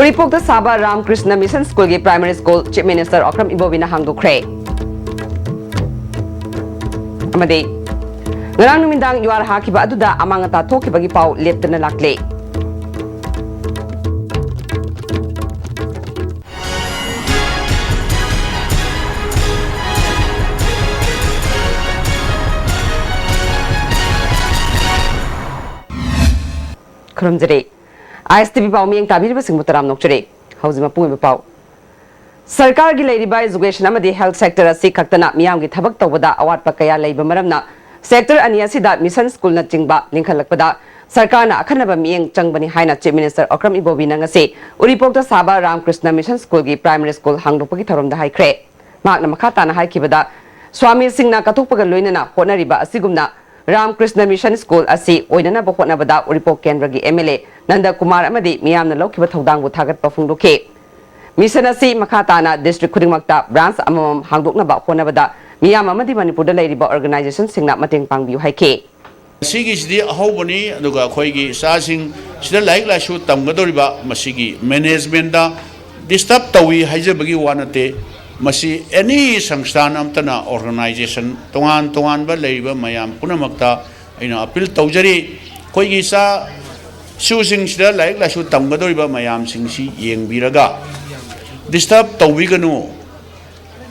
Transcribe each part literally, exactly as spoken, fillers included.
ꯎꯔꯤꯄꯣꯛꯇ ꯁꯥꯕ ꯔꯥꯝ ꯀ꯭ꯔꯤꯁꯅ ꯃꯤꯁꯟ ꯁ꯭ꯀꯨꯜꯒꯤ primary school chief minister Okram ꯏꯕꯣꯕꯤꯅ ꯍꯥꯡꯗꯣꯛꯈ꯭ꯔꯦ꯫ ꯑꯃꯗꯤ ꯉꯔꯥꯡ ꯅꯨꯃꯤꯗꯥꯡ ꯌꯨꯍꯥꯔ ꯍꯥꯈꯤꯕ ꯑꯗꯨꯗ ꯑꯃꯥꯡ ꯑꯇꯥ ꯊꯣꯛꯈꯤꯕꯒꯤ ꯄꯥꯎ ꯂꯦꯞꯇꯅ ꯂꯥꯛꯂꯦ꯫ ꯈꯨꯔꯨꯝꯖꯔꯤ꯫ ꯑꯥꯏ ꯑꯦꯁ ꯇꯤ ꯚꯤ ꯄꯥꯎ ꯃꯤꯠꯌꯦꯡ ꯇꯥꯕꯤꯔꯤꯕꯁꯤꯡꯕꯨ ꯇꯔꯥꯝꯅ ꯑꯣꯛꯆꯔꯤ꯫ ꯍꯧꯖꯤꯛ ꯃꯄꯨꯡ ꯑꯣꯏꯕ ꯄꯥꯎ꯫ ꯁꯔꯀꯥꯔꯒꯤ ꯂꯩꯔꯤꯕ education ꯑꯃꯗꯤ health sector ꯑꯁꯤ ꯈꯛꯇꯅ ꯃꯤꯌꯥꯝꯒꯤ ꯊꯕꯛ ꯇꯧꯕꯗ ꯑꯋꯥꯠꯄ ꯀꯌꯥ ꯂꯩꯕ ꯃꯔꯝꯅ sector ꯑꯅꯤ ꯑꯁꯤꯗ mission schoolꯅꯆꯤꯡꯕ ꯂꯤꯡꯈꯠꯂꯛꯄꯗ ꯁꯔꯀꯥꯔꯅ ꯑꯈꯟꯅꯕ ꯃꯤꯠꯌꯦꯡ ꯆꯪꯕꯅꯤ ꯍꯥꯏꯅ Chief Minister ꯑꯣꯀ꯭ꯔꯝ ꯏꯕꯣꯕꯤꯅ ꯉꯁꯤ ꯎꯔꯤꯄꯣꯛꯇ ꯁꯥꯕ ꯔꯥꯝꯀ꯭ꯔꯤꯁꯅ mission schoolꯒꯤ primary school ꯍꯥꯡꯗꯣꯛꯄꯒꯤ ꯊꯧꯔꯝꯗ ꯍꯥꯏꯈ꯭ꯔꯦ꯫ ꯃꯍꯥꯛꯅ ꯃꯈꯥ ꯇꯥꯅ ꯍꯥꯏꯈꯤꯕꯗ, ꯁ꯭ꯋꯥꯃꯤꯁꯤꯡꯅ ꯀꯠꯊꯣꯛꯄꯒ ꯂꯣꯏꯅꯅ ꯍꯣꯠꯅꯔꯤꯕ ꯑꯁꯤꯒꯨꯝꯅ ꯔꯥꯝꯀ꯭ꯔꯤꯁꯅ mission school ꯑꯁꯤ ꯑꯣꯏꯅꯅꯕ ꯍꯣꯠꯅꯕꯗ ꯎꯔꯤꯄꯣꯛ ꯀꯦꯟꯗ꯭ꯔꯒꯤ M L A Nanda Kumar ꯑꯃꯗꯤ ꯃꯤꯌꯥꯝꯅ ꯂꯧꯈꯤꯕ ꯊꯧꯗꯥꯡꯕꯨ ꯊꯥꯒꯠꯄ ꯐꯣꯡꯗꯣꯛꯈꯤ꯫ Mission ꯑꯁꯤ ꯃꯈꯥ ꯇꯥꯅ district ꯈꯨꯗꯤꯡꯃꯛꯇ branch ꯑꯃꯃꯝ ꯍꯥꯡꯗꯣꯛꯅꯕ ꯍꯣꯠꯅꯕꯗ ꯃꯤꯌꯥꯝ ꯑꯃꯗꯤ ꯃꯅꯤꯄꯨꯔꯗ ꯂꯩꯔꯤꯕ organizationꯁꯤꯡꯅ ꯃꯇꯦꯡ ꯄꯥꯡꯕꯤꯌꯨ ꯍꯥꯏꯈꯤ꯫ ꯁꯤꯒꯤꯁꯤꯗꯤ ꯑꯍꯧꯕꯅꯤ, ꯑꯗꯨꯒ ꯑꯩꯈꯣꯏꯒꯤ ꯏꯆꯥꯁꯤꯡ ꯁꯤꯗ ꯂꯥꯏꯔꯤꯛ ꯂꯥꯏꯁꯨ ꯇꯝꯒꯗꯧꯔꯤꯕ ꯃꯁꯤꯒꯤ managementꯇ disturb ꯇꯧꯏ ꯍꯥꯏꯖꯕꯒꯤ ꯋꯥ ꯅꯠꯇꯦ꯫ ꯃꯁꯤ any ꯁꯪꯁꯊꯥꯟ ꯑꯃꯠꯇꯅ, organization ꯇꯣꯉꯥꯟ ꯇꯣꯉꯥꯟꯕ ꯂꯩꯔꯤꯕ ꯃꯌꯥꯝ ꯄꯨꯝꯅꯃꯛꯇ ꯑꯩꯅ appeal ꯇꯧꯖꯔꯤ, ꯑꯩꯈꯣꯏꯒꯤ ꯏꯆꯥ ꯏꯁꯨꯁꯤꯡꯁꯤꯗ ꯂꯥꯏꯔꯤꯛ ꯂꯥꯏꯁꯨ ꯇꯝꯒꯗꯧꯔꯤꯕ ꯃꯌꯥꯝꯁꯤꯡꯁꯤ ꯌꯦꯡꯕꯤꯔꯒ disturb ꯇꯧꯕꯤꯒꯅꯨ,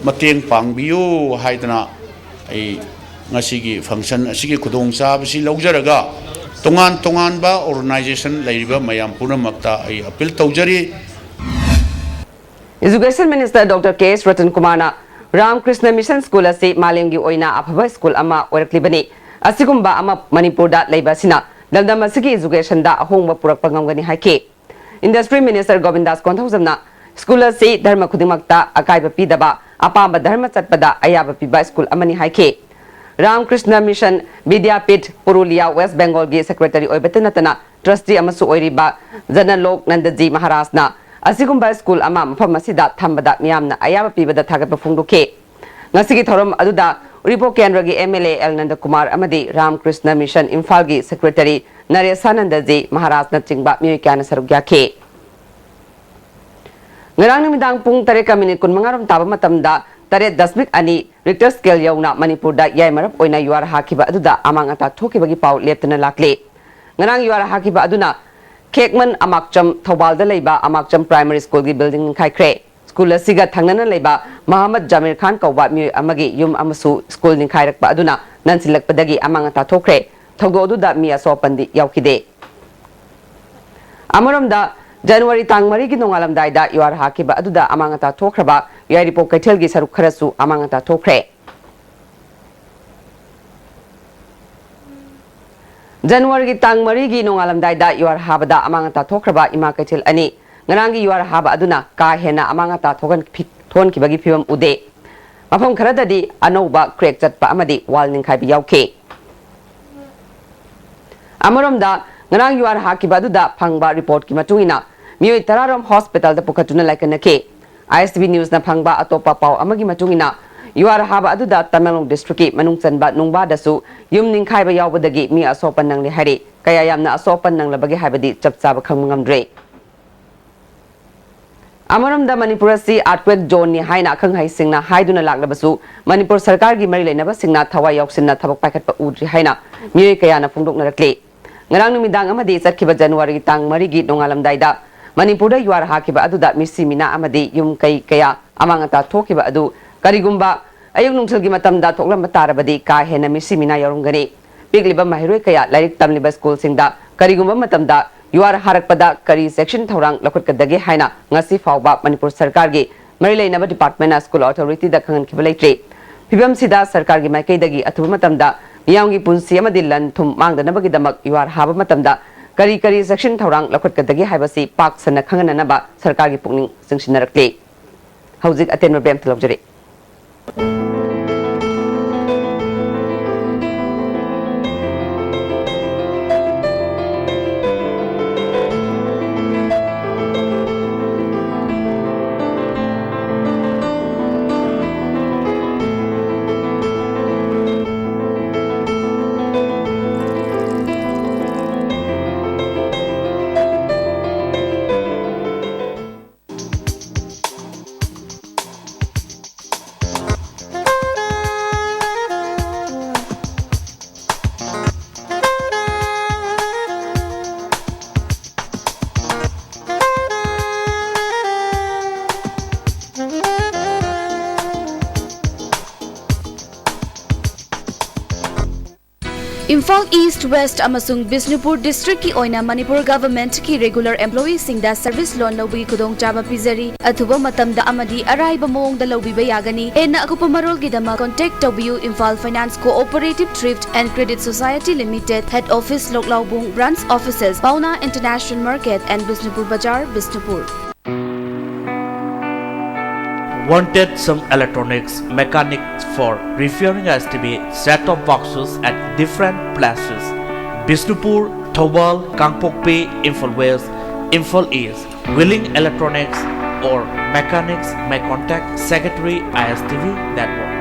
ꯃꯇꯦꯡ ꯄꯥꯡꯕꯤꯌꯨ ꯍꯥꯏꯗꯅ ꯑꯩ ꯉꯁꯤꯒꯤ function ꯑꯁꯤꯒꯤ ꯈꯨꯗꯣꯡꯆꯥꯕꯁꯤ ꯂꯧꯖꯔꯒ ꯇꯣꯉꯥꯟ ꯇꯣꯉꯥꯟꯕ organization ꯂꯩꯔꯤꯕ ꯃꯌꯥꯝ ꯄꯨꯝꯅꯃꯛꯇ ꯑꯩ appeal ꯇꯧꯖꯔꯤ꯫ Education Minister Doctor K S Ratan ꯀꯨꯃꯥꯔꯅ ꯔꯥꯝꯀ꯭ꯔꯤꯁꯅ mission school ꯑꯁꯤ ꯃꯥꯂꯦꯝꯒꯤ ꯑꯣꯏꯅ ꯑꯐꯕ school ꯑꯃ ꯑꯣꯏꯔꯛꯂꯤꯕꯅꯤ꯫ ꯑꯁꯤꯒꯨꯝꯕ ꯑꯃ ꯃꯅꯤꯄꯨꯔꯗ ꯂꯩꯕ ꯑꯁꯤꯅ ꯂꯝꯗꯝ ꯑꯁꯤꯒꯤ educationꯗ ꯑꯍꯣꯡꯕ ꯄꯨꯔꯛꯄ ꯉꯝꯒꯅꯤ ꯍꯥꯏꯈꯤ꯫ Industry Minister ꯒꯣꯕꯤꯟꯗꯥꯁ ꯀꯣꯟꯊꯧꯖꯝꯅ school ꯑꯁꯤ ꯙꯔꯃ ꯈꯨꯗꯤꯡꯃꯛꯇ ꯑꯀꯥꯏꯕ ꯄꯤꯗꯕ, ꯑꯄꯥꯝꯕ ꯙꯔꯃ ꯆꯠꯄꯗ ꯑꯌꯥꯕ ꯄꯤꯕ school ꯑꯃꯅꯤ ꯍꯥꯏꯈꯤ꯫ ꯔꯥꯝꯀ꯭ꯔꯤꯁꯅ ꯃꯤꯁꯟ ꯕꯤꯗ꯭ꯌꯥꯄꯤꯊ ꯄꯨꯔꯨꯂꯤꯌꯥ ꯋꯦꯁ ꯕꯦꯡꯒꯣꯜꯒꯤ secretary ꯑꯣꯏꯕꯇ ꯅꯠꯇꯅ trustee ꯑꯃꯁꯨ ꯑꯣꯏꯔꯤꯕ ꯖꯅꯂꯣꯛ ꯅꯟꯗꯖꯤ ꯃꯍꯥꯔꯥꯖꯅ ꯑꯁꯤꯒꯨꯝꯕ school ꯑꯃ ꯃꯐꯝ ꯑꯁꯤꯗ ꯊꯝꯕꯗ ꯃꯤꯌꯥꯝꯅ ꯑꯌꯥꯕ ꯄꯤꯕꯗ ꯊꯥꯒꯠꯄ ꯐꯣꯡꯗꯣꯛꯈꯤ꯫ ꯉꯁꯤꯒꯤ ꯊꯧꯔꯝ ꯑꯗꯨꯗ ꯎꯔꯤꯄꯣꯛ ꯀꯦꯟꯗ꯭ꯔꯒꯤ M L A ꯑꯦꯜ ꯅꯟꯗꯀꯨꯃꯥꯔ ꯑꯃꯗꯤ ꯔꯥꯝꯀ꯭ꯔꯤꯁꯅ ꯃꯤꯁꯟ ꯏꯝꯐꯥꯜꯒꯤ secretary ꯅꯔꯦꯁꯥꯅꯟꯗꯖꯤ ꯃꯍꯥꯔꯥꯖꯅꯆꯤꯡꯕ ꯃꯤꯑꯣꯏ ꯀꯌꯥꯅ ꯁꯔꯨꯛ ꯌꯥꯈꯤ꯫ ꯉꯔꯥꯡ ꯅꯨꯃꯤꯗꯥꯡ ꯄꯨꯡ ꯇꯔꯦꯠꯀ ꯃꯤꯅꯤꯠ ꯀꯨꯟꯃꯉꯥ ꯔꯣꯝ ꯇꯥꯕ ꯃꯇꯝꯗ ꯇꯔꯦꯠ ꯗꯁꯃꯤꯛ ꯑꯅꯤ ꯔꯤꯛꯇꯔ ꯁ꯭ꯀꯦꯜ ꯌꯧꯅ ꯃꯅꯤꯄꯨꯔꯗ ꯌꯥꯏꯃꯔꯞ ꯑꯣꯏꯅ ꯌꯨꯍꯥꯔ ꯍꯥꯈꯤꯕ ꯑꯗꯨꯗ ꯑꯃꯥꯡ ꯑꯇꯥ ꯊꯣꯛꯈꯤꯕꯒꯤ ꯄꯥꯎ ꯂꯦꯞꯇꯅ ꯂꯥꯛꯂꯤ꯫ ꯉꯔꯥꯡ ꯌꯨꯍꯥꯔ ꯍꯥꯈꯤꯕ ꯑꯗꯨꯅ ꯈꯦꯛꯃꯟ ꯑꯃꯥꯛꯆꯝ ꯊꯧꯕꯥꯜꯗ ꯂꯩꯕ ꯑꯃꯥꯛꯆꯝ ꯄ꯭ꯔꯥꯏꯃꯔꯤ ꯁ꯭ꯀꯨꯜꯒꯤ ꯕꯤꯜꯗꯤꯡ ꯅꯤꯡꯈꯥꯏꯈ꯭ꯔꯦ꯫ ꯁ꯭ꯀꯨꯜ ꯑꯁꯤꯒ ꯊꯪꯅꯅ ꯂꯩꯕ ꯃꯍꯃꯗ ꯖꯥꯃꯤꯔ ꯈꯥꯟ ꯀꯧꯕ ꯃꯤꯑꯣꯏ ꯑꯃꯒꯤ ꯌꯨꯝ ꯑꯃꯁꯨ ꯁ꯭ꯀꯨꯜ ꯅꯤꯡꯈꯥꯏꯔꯛꯄ ꯑꯗꯨꯅ ꯅꯟꯁꯤꯜꯂꯛꯄꯗꯒꯤ ꯑꯃꯥꯡ ꯑꯇꯥ ꯊꯣꯛꯈ꯭ꯔꯦ꯫ ꯊꯧꯗꯣꯛ ꯑꯗꯨꯗ ꯃꯤ ꯑꯁꯣꯛ ꯑꯄꯟꯗꯤ ꯌꯥꯎꯈꯤꯗꯦ꯫ ꯑꯃꯔꯣꯝꯗ, ꯖꯅꯋꯥꯔꯤ ꯇꯥꯡ ꯃꯔꯤꯒꯤ ꯅꯣꯡꯉꯥꯜꯂꯝꯗꯥꯏꯗ ꯌꯨꯍꯥꯔ ꯍꯥꯈꯤꯕ ꯑꯗꯨꯗ ꯑꯃꯥꯡ ꯑꯇꯥ ꯊꯣꯛꯈ꯭ꯔꯕ ꯌꯥꯏꯔꯤꯄꯣꯛ ꯀꯩꯊꯦꯜꯒꯤ ꯁꯔꯨꯛ ꯈꯔꯁꯨ ꯑꯃꯥꯡ ꯑꯇꯥ ꯊꯣꯛꯈ꯭ꯔꯦ꯫ ꯖꯅꯋꯥꯔꯤꯒꯤ ꯇꯥꯡ ꯃꯔꯤꯒꯤ ꯅꯣꯡꯉꯥꯜꯂꯝꯗꯥꯏꯗ ꯌꯨꯍꯥꯔ ꯍꯥꯕꯗ ꯑꯃꯥꯡ ꯑꯇꯥ ꯊꯣꯛꯈ꯭ꯔꯕ ꯏꯃꯥ ꯀꯩꯊꯦꯜ ꯑꯅꯤ, ꯉꯔꯥꯡꯒꯤ ꯌꯨꯍꯥꯔ ꯍꯥꯕ ꯑꯗꯨꯅ ꯀꯥ ꯍꯦꯟꯅ ꯑꯃꯥꯡ ꯑꯇꯥ ꯊꯣꯛꯍꯟ-, ꯊꯣꯛꯍꯟꯈꯤꯕꯒꯤ ꯐꯤꯕꯝ ꯎꯗꯦ꯫ ꯃꯐꯝ ꯈꯔꯗꯗꯤ ꯑꯅꯧꯕ ꯀ꯭ꯔꯦꯛ ꯆꯠꯄ ꯑꯃꯗꯤ ꯋꯥꯜ ꯅꯤꯡꯈꯥꯏꯕ ꯌꯥꯎꯈꯤ꯫ ꯑꯃꯔꯣꯝꯗ, ꯉꯔꯥꯡ ꯌꯨꯍꯥꯔ ꯍꯥꯈꯤꯕ ꯑꯗꯨꯗ ꯐꯪꯕ ꯔꯤꯄꯣꯔꯠꯀꯤ ꯃꯇꯨꯡ ꯏꯟꯅ, ꯃꯤꯑꯣꯏ ꯇꯔꯥꯔꯣꯝ ꯍꯣꯁꯄꯤꯇꯥꯜꯗ ꯄꯨꯈꯠꯇꯨꯅ ꯂꯥꯏꯀꯠꯅꯈꯤ꯫ ꯑꯥꯏ ꯑꯦꯁ ꯇꯤ ꯚꯤ ꯅ꯭ꯌꯨꯁꯅ ꯐꯪꯕ ꯑꯇꯣꯞꯄ ꯄꯥꯎ ꯑꯃꯒꯤ ꯃꯇꯨꯡ ꯏꯟꯅ, ꯌꯨꯍꯥꯔ ꯍꯥꯕ ꯑꯗꯨꯗ ꯇꯃꯦꯡꯂꯣꯡ ꯗꯤꯁꯇ꯭ꯔꯤꯛꯀꯤ ꯃꯅꯨꯡ ꯆꯟꯕ ꯅꯨꯡꯕꯥꯗꯁꯨ ꯌꯨꯝ ꯅꯤꯡꯈꯥꯏꯕ ꯌꯥꯎꯕꯗꯒꯤ ꯃꯤ ꯑꯁꯣꯛꯄ ꯅꯪꯂꯦ ꯍꯥꯏꯔꯤ꯫ ꯀꯌꯥ ꯌꯥꯝꯅ ꯑꯁꯣꯛ ꯑꯄꯟ ꯅꯪꯂꯕꯒꯦ ꯍꯥꯏꯕꯗꯤ ꯆꯞ ꯆꯥꯕ ꯈꯪꯕ ꯉꯝꯗ꯭ꯔꯤ꯫ ꯑꯃꯔꯣꯝꯗ, ꯃꯅꯤꯄꯨꯔ ꯑꯁꯤ earthquake zoneꯅꯤ ꯍꯥꯏꯅ ꯑꯈꯪ ꯑꯍꯩꯁꯤꯡꯅ ꯍꯥꯏꯗꯨꯅ ꯂꯥꯛꯂꯕꯁꯨ, ꯃꯅꯤꯄꯨꯔ ꯁꯔꯀꯥꯔꯒꯤ ꯃꯔꯤ ꯂꯩꯅꯕꯁꯤꯡꯅ ꯊꯋꯥꯏ ꯌꯥꯎꯁꯤꯟꯅ ꯊꯕꯛ ꯄꯥꯏꯈꯠꯄ ꯎꯗ꯭ꯔꯤ ꯍꯥꯏꯅ ꯃꯤꯑꯣꯏ ꯀꯌꯥꯅ ꯐꯣꯡꯗꯣꯛꯅꯔꯛꯂꯤ꯫ ꯉꯔꯥꯡ ꯅꯨꯃꯤꯗꯥꯡ ꯑꯃꯗꯤ ꯆꯠꯈꯤꯕ ꯖꯅꯋꯥꯔꯤꯒꯤ ꯇꯥꯡ ꯃꯔꯤꯒꯤ ꯅꯣꯡꯉꯥꯜꯂꯝꯗꯥꯏꯗ ꯃꯅꯤꯄꯨꯔꯗ ꯌꯨꯍꯥꯔ ꯍꯥꯈꯤꯕ ꯑꯗꯨꯗ ꯃꯤꯁꯤ ꯃꯤꯅꯥ ꯑꯃꯗꯤ ꯌꯨꯝ ꯀꯩ ꯀꯌꯥ ꯑꯃꯥꯡ ꯑꯇꯥ ꯊꯣꯛꯈꯤꯕ ꯑꯗꯨ ꯀꯔꯤꯒꯨꯝꯕ ꯑꯌꯨꯛ ꯅꯨꯡꯊꯤꯜꯒꯤ ꯃꯇꯝꯗ ꯊꯣꯛꯂꯝꯕ ꯇꯥꯔꯕꯗꯤ ꯀꯥ ꯍꯦꯟꯅ ꯃꯤꯁꯤ ꯃꯤꯅꯥ ꯌꯥꯎꯔꯝꯒꯅꯤ꯫ ꯄꯤꯛꯂꯤꯕ ꯃꯍꯩꯔꯣꯏ ꯀꯌꯥ ꯂꯥꯏꯔꯤꯛ ꯇꯝꯂꯤꯕ ꯁ꯭ꯀꯨꯜꯁꯤꯡꯗ ꯀꯔꯤꯒꯨꯝꯕ ꯃꯇꯝꯗ ꯌꯨꯍꯥꯔ ꯍꯥꯔꯛꯄꯗ ꯀꯔꯤ ꯆꯦꯛꯁꯤꯟ ꯊꯧꯔꯥꯡ ꯂꯧꯈꯠꯀꯗꯒꯦ ꯍꯥꯏꯅ ꯉꯁꯤ ꯐꯥꯎꯕ ꯃꯅꯤꯄꯨꯔ ꯁꯔꯀꯥꯔꯒꯤ ꯃꯔꯤ ꯂꯩꯅꯕ ꯗꯤꯄꯥꯔꯠꯃꯦꯟꯅ ꯁ꯭ꯀꯨꯜ ꯑꯣꯊꯣꯔꯤꯇꯤꯗ ꯈꯪꯍꯟꯈꯤꯕ ꯂꯩꯇ꯭ꯔꯤ꯫ ꯐꯤꯕꯝꯁꯤꯗ ꯁꯔꯀꯥꯔꯒꯤ ꯃꯥꯏꯀꯩꯗꯒꯤ ꯑꯊꯨꯕ ꯃꯇꯝꯗ ꯃꯤꯌꯥꯝꯒꯤ ꯄꯨꯟꯁꯤ ꯑꯃꯗꯤ ꯂꯟ ꯊꯨꯝ ꯃꯥꯡꯗꯅꯕꯒꯤꯗꯃꯛ ꯌꯨꯍꯥꯔ ꯍꯥꯕ ꯃꯇꯝꯗ ꯀꯔꯤ ꯀꯔꯤ ꯆꯦꯛꯁꯤꯟ ꯊꯧꯔꯥꯡ ꯂꯧꯈꯠꯀꯗꯒꯦ ꯍꯥꯏꯕꯁꯤ ꯄꯥꯛ ꯁꯟꯅ ꯈꯪꯍꯟꯅꯅꯕ ꯁꯔꯀꯥꯔꯒꯤ ꯄꯨꯛꯅꯤꯡ ꯆꯤꯡꯁꯤꯟꯅꯔꯛꯂꯤ꯫ ꯍꯧꯖꯤꯛ ꯑꯇꯦꯟꯕ ꯕ꯭ꯔꯦꯛ ꯑꯃꯇ ꯂꯧꯖꯔꯤ꯫ ꯏꯝꯐꯥꯜ ꯏꯁ꯭ꯠ, ꯋꯦꯁ꯭ꯠ ꯑꯃꯁꯨꯡ ꯕꯤꯁꯅꯨꯄꯨꯔ ꯗꯤꯁ꯭ꯠꯔꯤꯛꯀꯤ ꯑꯣꯏꯅ ꯃꯅꯤꯄꯨꯔ ꯒꯚꯔꯟꯃꯦꯟꯠꯀꯤ ꯔꯦꯒꯨꯂꯔ ꯑꯦꯝꯄ꯭ꯂꯣꯌꯤꯁꯤꯡꯗ ꯁꯔꯚꯤꯁ ꯂꯣꯟ ꯂꯧꯕꯒꯤ ꯈꯨꯗꯣꯡꯆꯥꯕ ꯄꯤꯖꯔꯤ꯫ ꯑꯊꯨꯕ ꯃꯇꯝꯗ ꯑꯃꯗꯤ ꯑꯔꯥꯏꯕ ꯃꯑꯣꯡꯗ ꯂꯧꯕꯤꯕ ꯌꯥꯒꯅꯤ꯫ ꯍꯦꯟꯅ ꯑꯀꯨꯞꯄ ꯃꯔꯣꯜꯒꯤꯗꯃꯛ contact ꯇꯧꯕꯤꯌꯨ, Imphal Finance Cooperative Thrift and Credit Society Limited, Head Office, ꯂꯣꯛꯂꯥꯎꯕꯨꯡ, Branch Offices, Paona International Market and Bishnupur Bazar, Bishnupur. Wanted some electronics mechanics for repairing S T V set-top boxes at different places: Bishnupur, Thoubal, Kangpokpi, Imphal West, Imphal East. Willing electronics or mechanics may contact Secretary I S T V Network.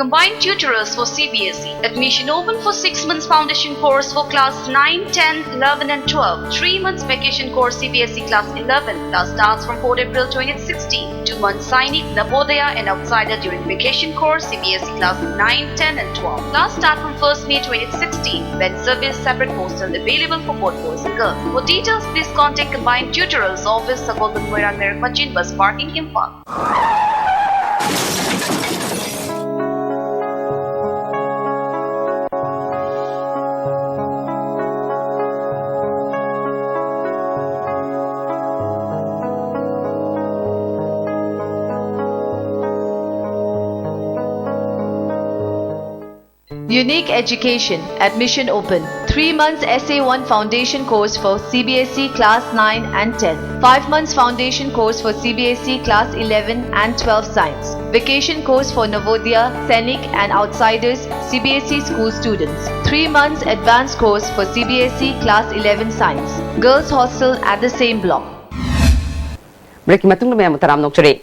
Combined tutorials for C B S E. Admission open for six months foundation course for class nine, ten, eleven and twelve. Three months vacation course C B S E class eleven. Class starts from fourth April twenty sixteen. Two months Sainik, Navodaya and Outsider during vacation course C B S E class nine, ten and twelve. Class start from first May twenty sixteen. Bed service, separate hostel available for both boys and girls. For details, please contact Combined Tutorials Office, Sagolband Moirang Merek Machin Bus Parking, Imphal. Unique Education. Admission open. Three months S A one foundation course for C B S E class nine and ten. Five months foundation course for C B S E class eleven and twelve science. Vacation course for Navodaya, Sainik and Outsiders C B S E school students. Three months advanced course for C B S E class eleven science. Girls hostel at the same block. ꯕ꯭ꯔꯦꯛꯀꯤ ꯃꯇꯨꯡꯗ ꯃꯌꯥꯝꯕꯨ ꯇꯔꯥꯝꯅ ꯑꯣꯛꯆꯔꯤ꯫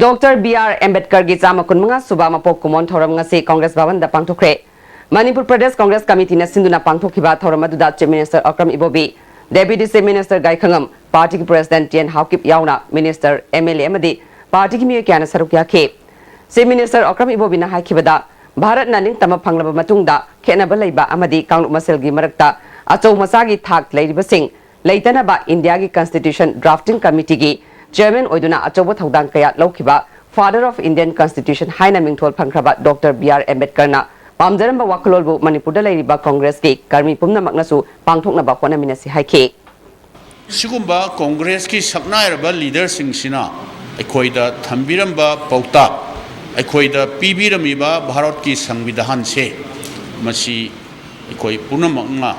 Doctor B R ꯑꯦꯝꯕꯦꯗꯀꯔꯒꯤ ꯆꯥꯝꯃ ꯀꯨꯟꯃꯉꯥ ꯁꯨꯕ ꯃꯄꯣꯛ ꯀꯨꯝꯑꯣꯟ ꯊꯧꯔꯝ ꯉꯁꯤ ꯀꯣꯡꯒ꯭ꯔꯦꯁ ꯚꯕꯟꯗ ꯄꯥꯡꯊꯣꯛꯈ꯭ꯔꯦ꯫ ꯃꯅꯤꯄꯨꯔ ꯄ꯭ꯔꯗꯦꯁ ꯀꯣꯡꯒ꯭ꯔꯦꯁ ꯀꯃꯤꯇꯤꯅ ꯁꯤꯟꯗꯨꯅ ꯄꯥꯡꯊꯣꯛꯈꯤꯕ ꯊꯧꯔꯝ ꯑꯗꯨꯗ ꯆꯤꯐ ꯃꯤꯅꯤꯁꯇꯔ ꯑꯀ꯭ꯔꯝ ꯏꯕꯣꯕꯤ, ꯗꯦꯄ꯭ꯌꯨꯇꯤ ꯆꯤꯐ ꯃꯤꯅꯤꯁꯇꯔ ꯒꯥꯏꯈꯉꯝ, ꯄꯥꯔꯇꯤꯒꯤ ꯄ꯭ꯔꯦꯁꯤꯗꯦꯟꯠ ꯇꯤ ꯑꯦꯟ ꯍꯥꯎꯀꯤꯞ ꯌꯥꯎꯅ ꯃꯤꯅꯤꯁꯇꯔ, ꯑꯦꯝ ꯑꯦꯜ ꯑꯦ ꯑꯃꯗꯤ ꯄꯥꯔꯇꯤꯒꯤ ꯃꯤꯑꯣꯏ ꯀꯌꯥꯅ ꯁꯔꯨꯛ ꯌꯥꯈꯤ꯫ ꯆꯤꯐ ꯃꯤꯅꯤꯁꯇꯔ ꯑꯀ꯭ꯔꯝ ꯏꯕꯣꯕꯤꯅ ꯍꯥꯏꯈꯤꯕꯗ, ꯚꯥꯔꯠꯅ ꯅꯤꯡꯇꯝꯕ ꯐꯪꯂꯕ ꯃꯇꯨꯡꯗ ꯈꯦꯠꯅꯕ ꯂꯩꯕ ꯑꯃꯗꯤ ꯀꯥꯡꯂꯨꯞ ꯃꯁꯦꯜꯒꯤ ꯃꯔꯛꯇ ꯑꯆꯧ ꯃꯆꯥꯒꯤ ꯊꯥꯛ ꯂꯩꯔꯤꯕꯁꯤꯡ ꯂꯩꯇꯅꯕ ꯏꯟꯗꯤꯌꯥꯒꯤ ꯀꯟꯁꯇꯤꯇ꯭ꯌꯨꯁꯟ ꯗ꯭ꯔꯥꯐꯇꯤꯡ ꯀꯃꯤꯇꯤꯒꯤ ꯆꯦꯌꯔꯃꯦꯟ ꯑꯣꯏꯗꯨꯅ ꯑꯆꯧꯕ ꯊꯧꯗꯥꯡ ꯀꯌꯥ ꯂꯧꯈꯤꯕ Father of Indian Constitution ꯍꯥꯏꯅ ꯃꯤꯡꯊꯣꯜ ꯐꯪꯈ꯭ꯔꯕ ꯗꯣꯛꯇꯔ ꯕꯤ ꯑꯥꯔ ꯑꯦꯝꯕꯦꯗꯀꯔꯅ ꯄꯥꯝꯖꯔꯝꯕ ꯋꯥꯈꯜꯂꯣꯟꯕꯨ ꯃꯅꯤꯄꯨꯔꯗ ꯂꯩꯔꯤꯕ ꯀꯪꯒ꯭ꯔꯦꯁꯀꯤ ꯀꯔꯃꯤ ꯄꯨꯝꯅꯃꯛꯅꯁꯨ ꯄꯥꯡꯊꯣꯛꯅꯕ ꯍꯣꯠꯅꯃꯤꯟꯅꯁꯤ ꯍꯥꯏꯈꯤ꯫ ꯁꯤꯒꯨꯝꯕ ꯀꯣꯡꯒ꯭ꯔꯦꯁꯀꯤ ꯁꯛꯅꯥꯏꯔꯕ ꯂꯤꯗꯔꯁꯤꯡꯁꯤꯅ ꯑꯩꯈꯣꯏꯗ ꯊꯝꯕꯤꯔꯝꯕ ꯄꯥꯎꯇꯥꯛ, ꯑꯩꯈꯣꯏꯗ ꯄꯤꯕꯤꯔꯝꯃꯤꯕ ꯚꯥꯔꯠꯀꯤ ꯁꯪꯕꯤꯙꯥꯟꯁꯦ, ꯃꯁꯤ ꯑꯩꯈꯣꯏ ꯄꯨꯝꯅꯃꯛꯅ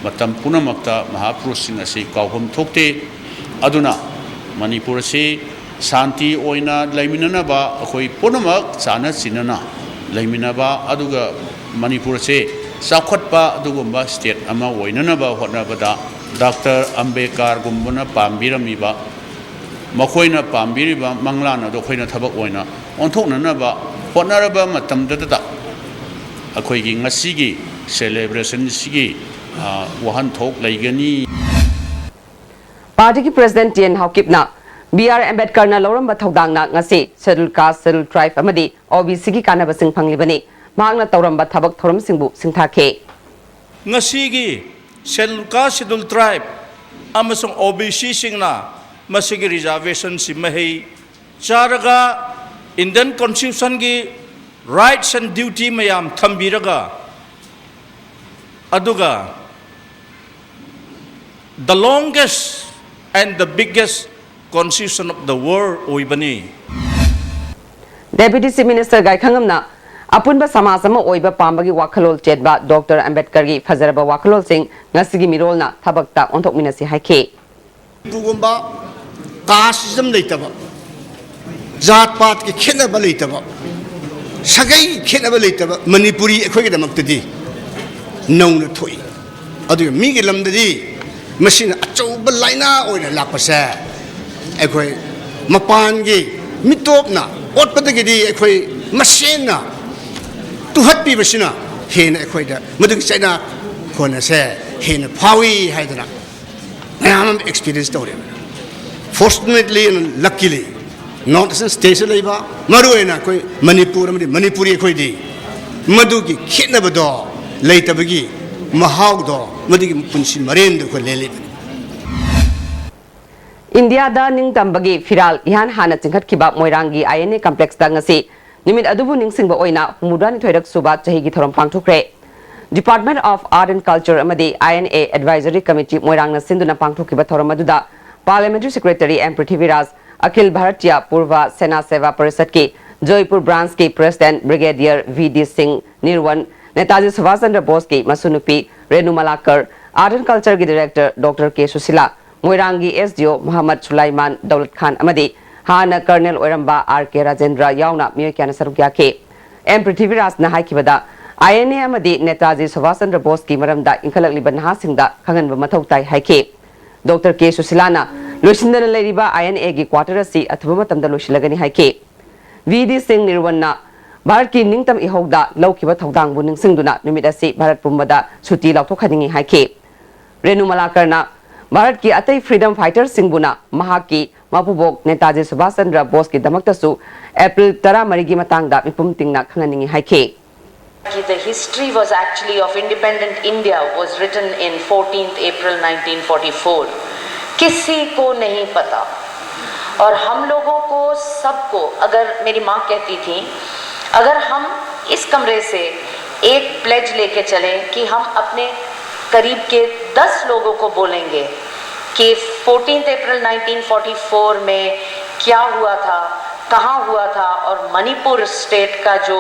ꯃꯇꯝ ꯄꯨꯝꯅꯃꯛꯇ ꯃꯍꯥꯄꯨꯔꯨꯁꯁꯤꯡ ꯑꯁꯤ ꯀꯥꯎꯐꯝ ꯊꯣꯛꯇꯦ꯫ ꯑꯗꯨꯅ ꯃꯅꯤꯄꯨꯔ ꯑꯁꯤ ꯁꯥꯟꯇꯤ ꯑꯣꯏꯅ ꯂꯩꯃꯤꯟꯅꯅꯕ, ꯑꯩꯈꯣꯏ ꯄꯨꯝꯅꯃꯛ ꯆꯥꯟꯅ ꯆꯤꯟꯅꯅ ꯂꯩꯃꯤꯟꯅꯕ, ꯑꯗꯨꯒ ꯃꯅꯤꯄꯨꯔꯁꯦ ꯆꯥꯎꯈꯠꯄ ꯑꯗꯨꯒꯨꯝꯕ ꯁ꯭ꯇꯦꯠ ꯑꯃ ꯑꯣꯏꯅꯅꯕ ꯍꯣꯠꯅꯕꯗ ꯗꯥꯛꯇꯔ ꯑꯝꯕꯦꯗꯀꯔꯒꯨꯝꯕꯅ ꯄꯥꯝꯕꯤꯔꯝꯃꯤꯕ, ꯃꯈꯣꯏꯅ ꯄꯥꯝꯕꯤꯔꯤꯕ ꯃꯪꯂꯥꯟ ꯑꯗꯨ ꯑꯩꯈꯣꯏꯅ ꯊꯕꯛ ꯑꯣꯏꯅ ꯑꯣꯟꯊꯣꯛꯅꯅꯕ ꯍꯣꯠꯅꯔꯕ ꯃꯇꯝꯗꯨꯗ ꯑꯩꯈꯣꯏꯒꯤ ꯉꯁꯤꯒꯤ ꯁꯦꯂꯦꯕ꯭ꯔꯦꯁꯟꯁꯤꯒꯤ, ꯑ, ꯋꯥꯍꯟꯊꯣꯛ ꯂꯩꯒꯅꯤ꯫ ꯄꯥꯔꯇꯤꯒꯤ ꯄ꯭ꯔꯦꯁꯤꯗꯦꯟꯠ ꯇꯤ ꯑꯦꯟ ꯍꯥꯎꯀꯤꯞꯅ ꯕꯤ ꯑꯥꯔ ꯑꯝꯕꯦꯗꯀꯔꯅ ꯂꯧꯔꯝꯕ ꯊꯧꯗꯥꯡꯅ ꯉꯁꯤ ꯁꯦꯗꯨꯜ ꯀꯥꯁ, ꯁꯦꯗꯨꯜ ꯇ꯭ꯔꯥꯏꯕ ꯑꯃꯗꯤ ꯑꯣ ꯕꯤ ꯁꯤꯒꯤ ꯀꯥꯟꯅꯕꯁꯤꯡ ꯐꯪꯂꯤꯕꯅꯤ꯫ ꯃꯍꯥꯛꯅ ꯇꯧꯔꯝꯕ ꯊꯕꯛ ꯊꯧꯔꯝꯁꯤꯡꯕꯨ ꯁꯤꯡꯊꯥꯈꯤ꯫ ꯉꯁꯤꯒꯤ ꯁꯦꯗꯨꯜ ꯀꯥꯁ, ꯁꯦꯗꯨꯜ ꯇ꯭ꯔꯥꯏꯕ ꯑꯃꯁꯨꯡ ꯑꯣ ꯕꯤ ꯁꯤꯁꯤꯡꯅ ꯃꯁꯤꯒꯤ ꯔꯤꯖꯥꯔꯕꯦꯁꯟꯁꯤ ꯃꯍꯩ ꯆꯥꯔꯒ ꯏꯟꯗꯤꯌꯟ ꯀꯣꯟꯁꯇꯤꯇ꯭ꯌꯨꯁꯟꯒꯤ rights and duty ꯃꯌꯥꯝ ꯊꯝꯕꯤꯔꯒ, ꯑꯗꯨꯒ the longest and the biggest constitution of the world ꯑꯣꯏꯕꯅꯤ꯫ ꯗꯦꯄ꯭ꯌꯨꯇꯤ ꯆꯤꯐ ꯃꯤꯅꯤꯁꯇꯔ ꯒꯥꯏꯈꯪꯉꯝꯅ ꯑꯄꯨꯟꯕ ꯁꯃꯥꯖ ꯑꯃ ꯑꯣꯏꯕ ꯄꯥꯝꯕꯒꯤ ꯋꯥꯈꯜꯂꯣꯟ ꯆꯦꯟꯕ ꯗꯣꯛꯇꯔ ꯑꯝꯕꯦꯗꯀꯔꯒꯤ ꯐꯖꯔꯕ ꯋꯥꯈꯜꯂꯣꯟꯁꯤꯡ ꯉꯁꯤꯒꯤ ꯃꯤꯔꯣꯜꯅ ꯊꯕꯛꯇ ꯑꯣꯟꯊꯣꯛꯃꯤꯟꯅꯁꯤ ꯍꯥꯏꯈꯤ꯫ ꯃꯅꯤꯄꯨꯔꯒꯨꯝꯕ casteism ꯂꯩꯇꯕ, ꯖꯥꯠ ꯄꯥꯠꯀꯤ ꯈꯦꯠꯅꯕ ꯂꯩꯇꯕ, ꯁꯥꯒꯩ ꯈꯦꯠꯅꯕ ꯂꯩꯇꯕ ꯃꯅꯤꯄꯨꯔꯤ ꯑꯩꯈꯣꯏꯒꯤꯗꯃꯛꯇꯗꯤ ꯅꯧꯅ ꯊꯣꯛꯏ꯫ ꯑꯗꯨꯒ ꯃꯤꯒꯤ ꯂꯝꯗꯗꯤ ꯃꯁꯤꯅ ꯑꯆꯧꯕ ꯂꯥꯏꯅꯥ ꯑꯣꯏꯅ ꯂꯥꯛꯄꯁꯦ ꯑꯩꯈꯣꯏ ꯃꯄꯥꯟꯒꯤ ꯃꯤꯇꯣꯞꯅ ꯑꯣꯠꯄꯗꯒꯤꯗꯤ ꯑꯩꯈꯣꯏ ꯃꯁꯦꯟꯅ ꯇꯨꯍꯠꯄꯤꯕꯁꯤꯅ ꯍꯦꯟꯅ ꯑꯩꯈꯣꯏꯗ ꯃꯗꯨꯒꯤ ꯆꯩꯅꯥ ꯈꯣꯟ ꯑꯁꯦ ꯍꯦꯟꯅ ꯐꯥꯎꯏ ꯍꯥꯏꯗꯅ ꯃꯌꯥꯝ ꯑꯃ experience ꯇꯧꯔꯦꯕ꯫ Fortunately and luckily, North Eastern states ꯂꯩꯕ, ꯃꯔꯨꯑꯣꯏꯅ ꯑꯩꯈꯣꯏ ꯃꯅꯤꯄꯨꯔ ꯑꯃꯗꯤ ꯃꯅꯤꯄꯨꯔꯤ ꯑꯩꯈꯣꯏꯗꯤ ꯃꯗꯨꯒꯤ ꯈꯦꯠꯅꯕꯗꯣ ꯂꯩꯇꯕꯒꯤ ꯃꯍꯥꯎꯗꯣ, ꯃꯗꯨꯒꯤ ꯄꯨꯟꯁꯤ ꯃꯔꯦꯟꯗꯣ ꯑꯩꯈꯣꯏ ꯂꯦꯜꯂꯤꯕꯅꯤ꯫ ꯏꯟꯗꯤꯌꯥꯗ ꯅꯤꯡꯇꯝꯕꯒꯤ ꯐꯤꯔꯥꯜ ꯏꯍꯥꯟ ꯍꯥꯟꯅ ꯆꯤꯡꯈꯠꯈꯤꯕ ꯃꯣꯏꯔꯥꯡꯒꯤ ꯑꯥꯏ ꯑꯦꯟ ꯑꯦ ꯀꯝꯄ꯭ꯂꯦꯛꯁꯇ ꯉꯁꯤ ꯅꯨꯃꯤꯠ ꯑꯗꯨꯕꯨ ꯅꯤꯡꯁꯤꯡꯕ ꯑꯣꯏꯅ ꯍꯨꯝꯐꯨꯇꯔꯥꯅꯤꯊꯣꯏꯔꯛ ꯁꯨꯕ ꯆꯍꯤꯒꯤ ꯊꯧꯔꯝ ꯄꯥꯡꯊꯣꯛꯈ꯭ꯔꯦ꯫ Department of Art and Culture ꯑꯃꯗꯤ I N A Advisory Committee ꯃꯣꯏꯔꯥꯡꯅ ꯁꯤꯟꯗꯨꯅ ꯄꯥꯡꯊꯣꯛꯈꯤꯕ ꯊꯧꯔꯝ ꯑꯗꯨꯗ Parliamentary Secretary M Prithviraj, ꯑꯈꯤꯜ Bharatiya Purva ꯁꯦꯅꯥ ꯁꯦꯚꯥ ꯄꯔꯤꯁꯠꯀꯤ ꯖꯣꯏꯄꯨꯔ ꯕ꯭ꯔꯥꯟꯁꯀꯤ ꯄ꯭ꯔꯦꯁꯤꯗꯦꯟꯠ ꯕ꯭ꯔꯤꯒꯦꯗꯤꯌꯔ ꯚꯤ ꯗꯤ ꯁꯤꯡ ꯅꯤꯔꯋꯟ, Netaji Subhash Chandra ꯕꯣꯁꯀꯤ ꯃꯁꯨꯅꯨꯄꯤ Renu ꯃꯂꯥꯀꯔ, Art and Culture ꯒꯤ Director Doctor ꯀꯦ ꯁꯨꯁꯤꯂꯥ, ꯃꯣꯏꯔꯥꯡꯒꯤ S D O Mohammad ꯁꯨꯂꯥꯏꯃꯥꯟ Daulat ꯈꯥꯟ ꯑꯃꯗꯤ ꯍꯥꯟꯅ Colonel ꯑꯣꯏꯔꯝꯕ R K ꯔꯥꯖꯦꯟꯗ꯭ꯔ ꯌꯥꯎꯅ ꯃꯤꯑꯣꯏ ꯀꯌꯥꯅ ꯁꯔꯨꯛ ꯌꯥꯈꯤ꯫ ꯑꯦꯝ ꯄ꯭ꯔꯤꯊꯤꯕꯤꯔꯥꯖꯅ ꯍꯥꯏꯈꯤꯕꯗ, I N A ꯑꯃꯗꯤ ꯅꯦꯇꯥꯖꯤ ꯁꯨꯚꯥꯁ ꯆꯟꯗ꯭ꯔ ꯕꯣꯁꯀꯤ ꯃꯔꯝꯗ ꯏꯟꯈꯠꯂꯛꯂꯤꯕ ꯅꯍꯥꯁꯤꯡꯗ ꯈꯪꯍꯟꯕ ꯃꯊꯧ ꯇꯥꯏ ꯍꯥꯏꯈꯤ꯫ ꯗꯣꯛꯇꯔ ꯀꯦ ꯁꯨꯁꯤꯂꯥꯅ ꯂꯣꯏꯁꯤꯟꯗꯅ ꯂꯩꯔꯤꯕ I N A ꯒꯤ quarter ꯑꯁꯤ ꯑꯊꯨꯕ ꯃꯇꯝꯗ ꯂꯣꯏꯁꯤꯜꯂꯒꯅꯤ ꯍꯥꯏꯈꯤ꯫ ꯚꯤ ꯗꯤ ꯁꯤꯡ ꯅꯤꯔꯋꯟꯅ ꯚꯥꯔꯠꯀꯤ ꯅꯤꯡꯇꯝ ꯏꯍꯧꯗ ꯂꯧꯈꯤꯕ ꯊꯧꯗꯥꯡꯕꯨ ꯅꯤꯡꯁꯤꯡꯗꯨꯅ ꯅꯨꯃꯤꯠ ꯑꯁꯤ ꯚꯥꯔꯠ ꯄꯨꯝꯕꯗ ꯁꯨꯇꯤ ꯂꯥꯎꯊꯣꯛꯍꯟꯅꯤꯡꯏ ꯍꯥꯏꯈꯤ꯫ ꯔꯦꯅꯨ ꯃꯂꯥꯀꯔꯅ ꯚꯥꯔꯠꯀꯤ ꯑꯇꯩ freedom fighter ꯁꯤꯡꯕꯨꯅ ꯃꯍꯥꯛꯀꯤ ꯃꯄꯨꯕꯣꯛ ꯅꯦꯇꯥꯖꯤ ꯁꯨꯚꯥꯁ ꯆꯟꯗ꯭ꯔ ꯕꯣꯁꯀꯤꯗꯃꯛꯇꯁꯨ April ꯇꯔꯥꯃꯔꯤꯒꯤ ꯃꯇꯥꯡꯗ ꯃꯤꯄꯨꯝ ꯇꯤꯡꯅ ꯈꯪꯍꯟꯅꯤꯡꯏ ꯍꯥꯏꯈꯤ꯫ कि the history was actually of independent India was written in fourteenth April nineteen forty-four। किसी को नहीं पता। और हम लोगों को, सबको, अगर मेरी माँ कहती थी, अगर हम इस कमरे से एक प्लेज लेके चलें कि हम अपने करीब के दस लोगों को बोलेंगे कि फोर्टीन्थ अप्रैल नाइनटीन फोर्टी फ़ोर में क्या हुआ था, कहाँ हुआ था और मणिपुर स्टेट का जो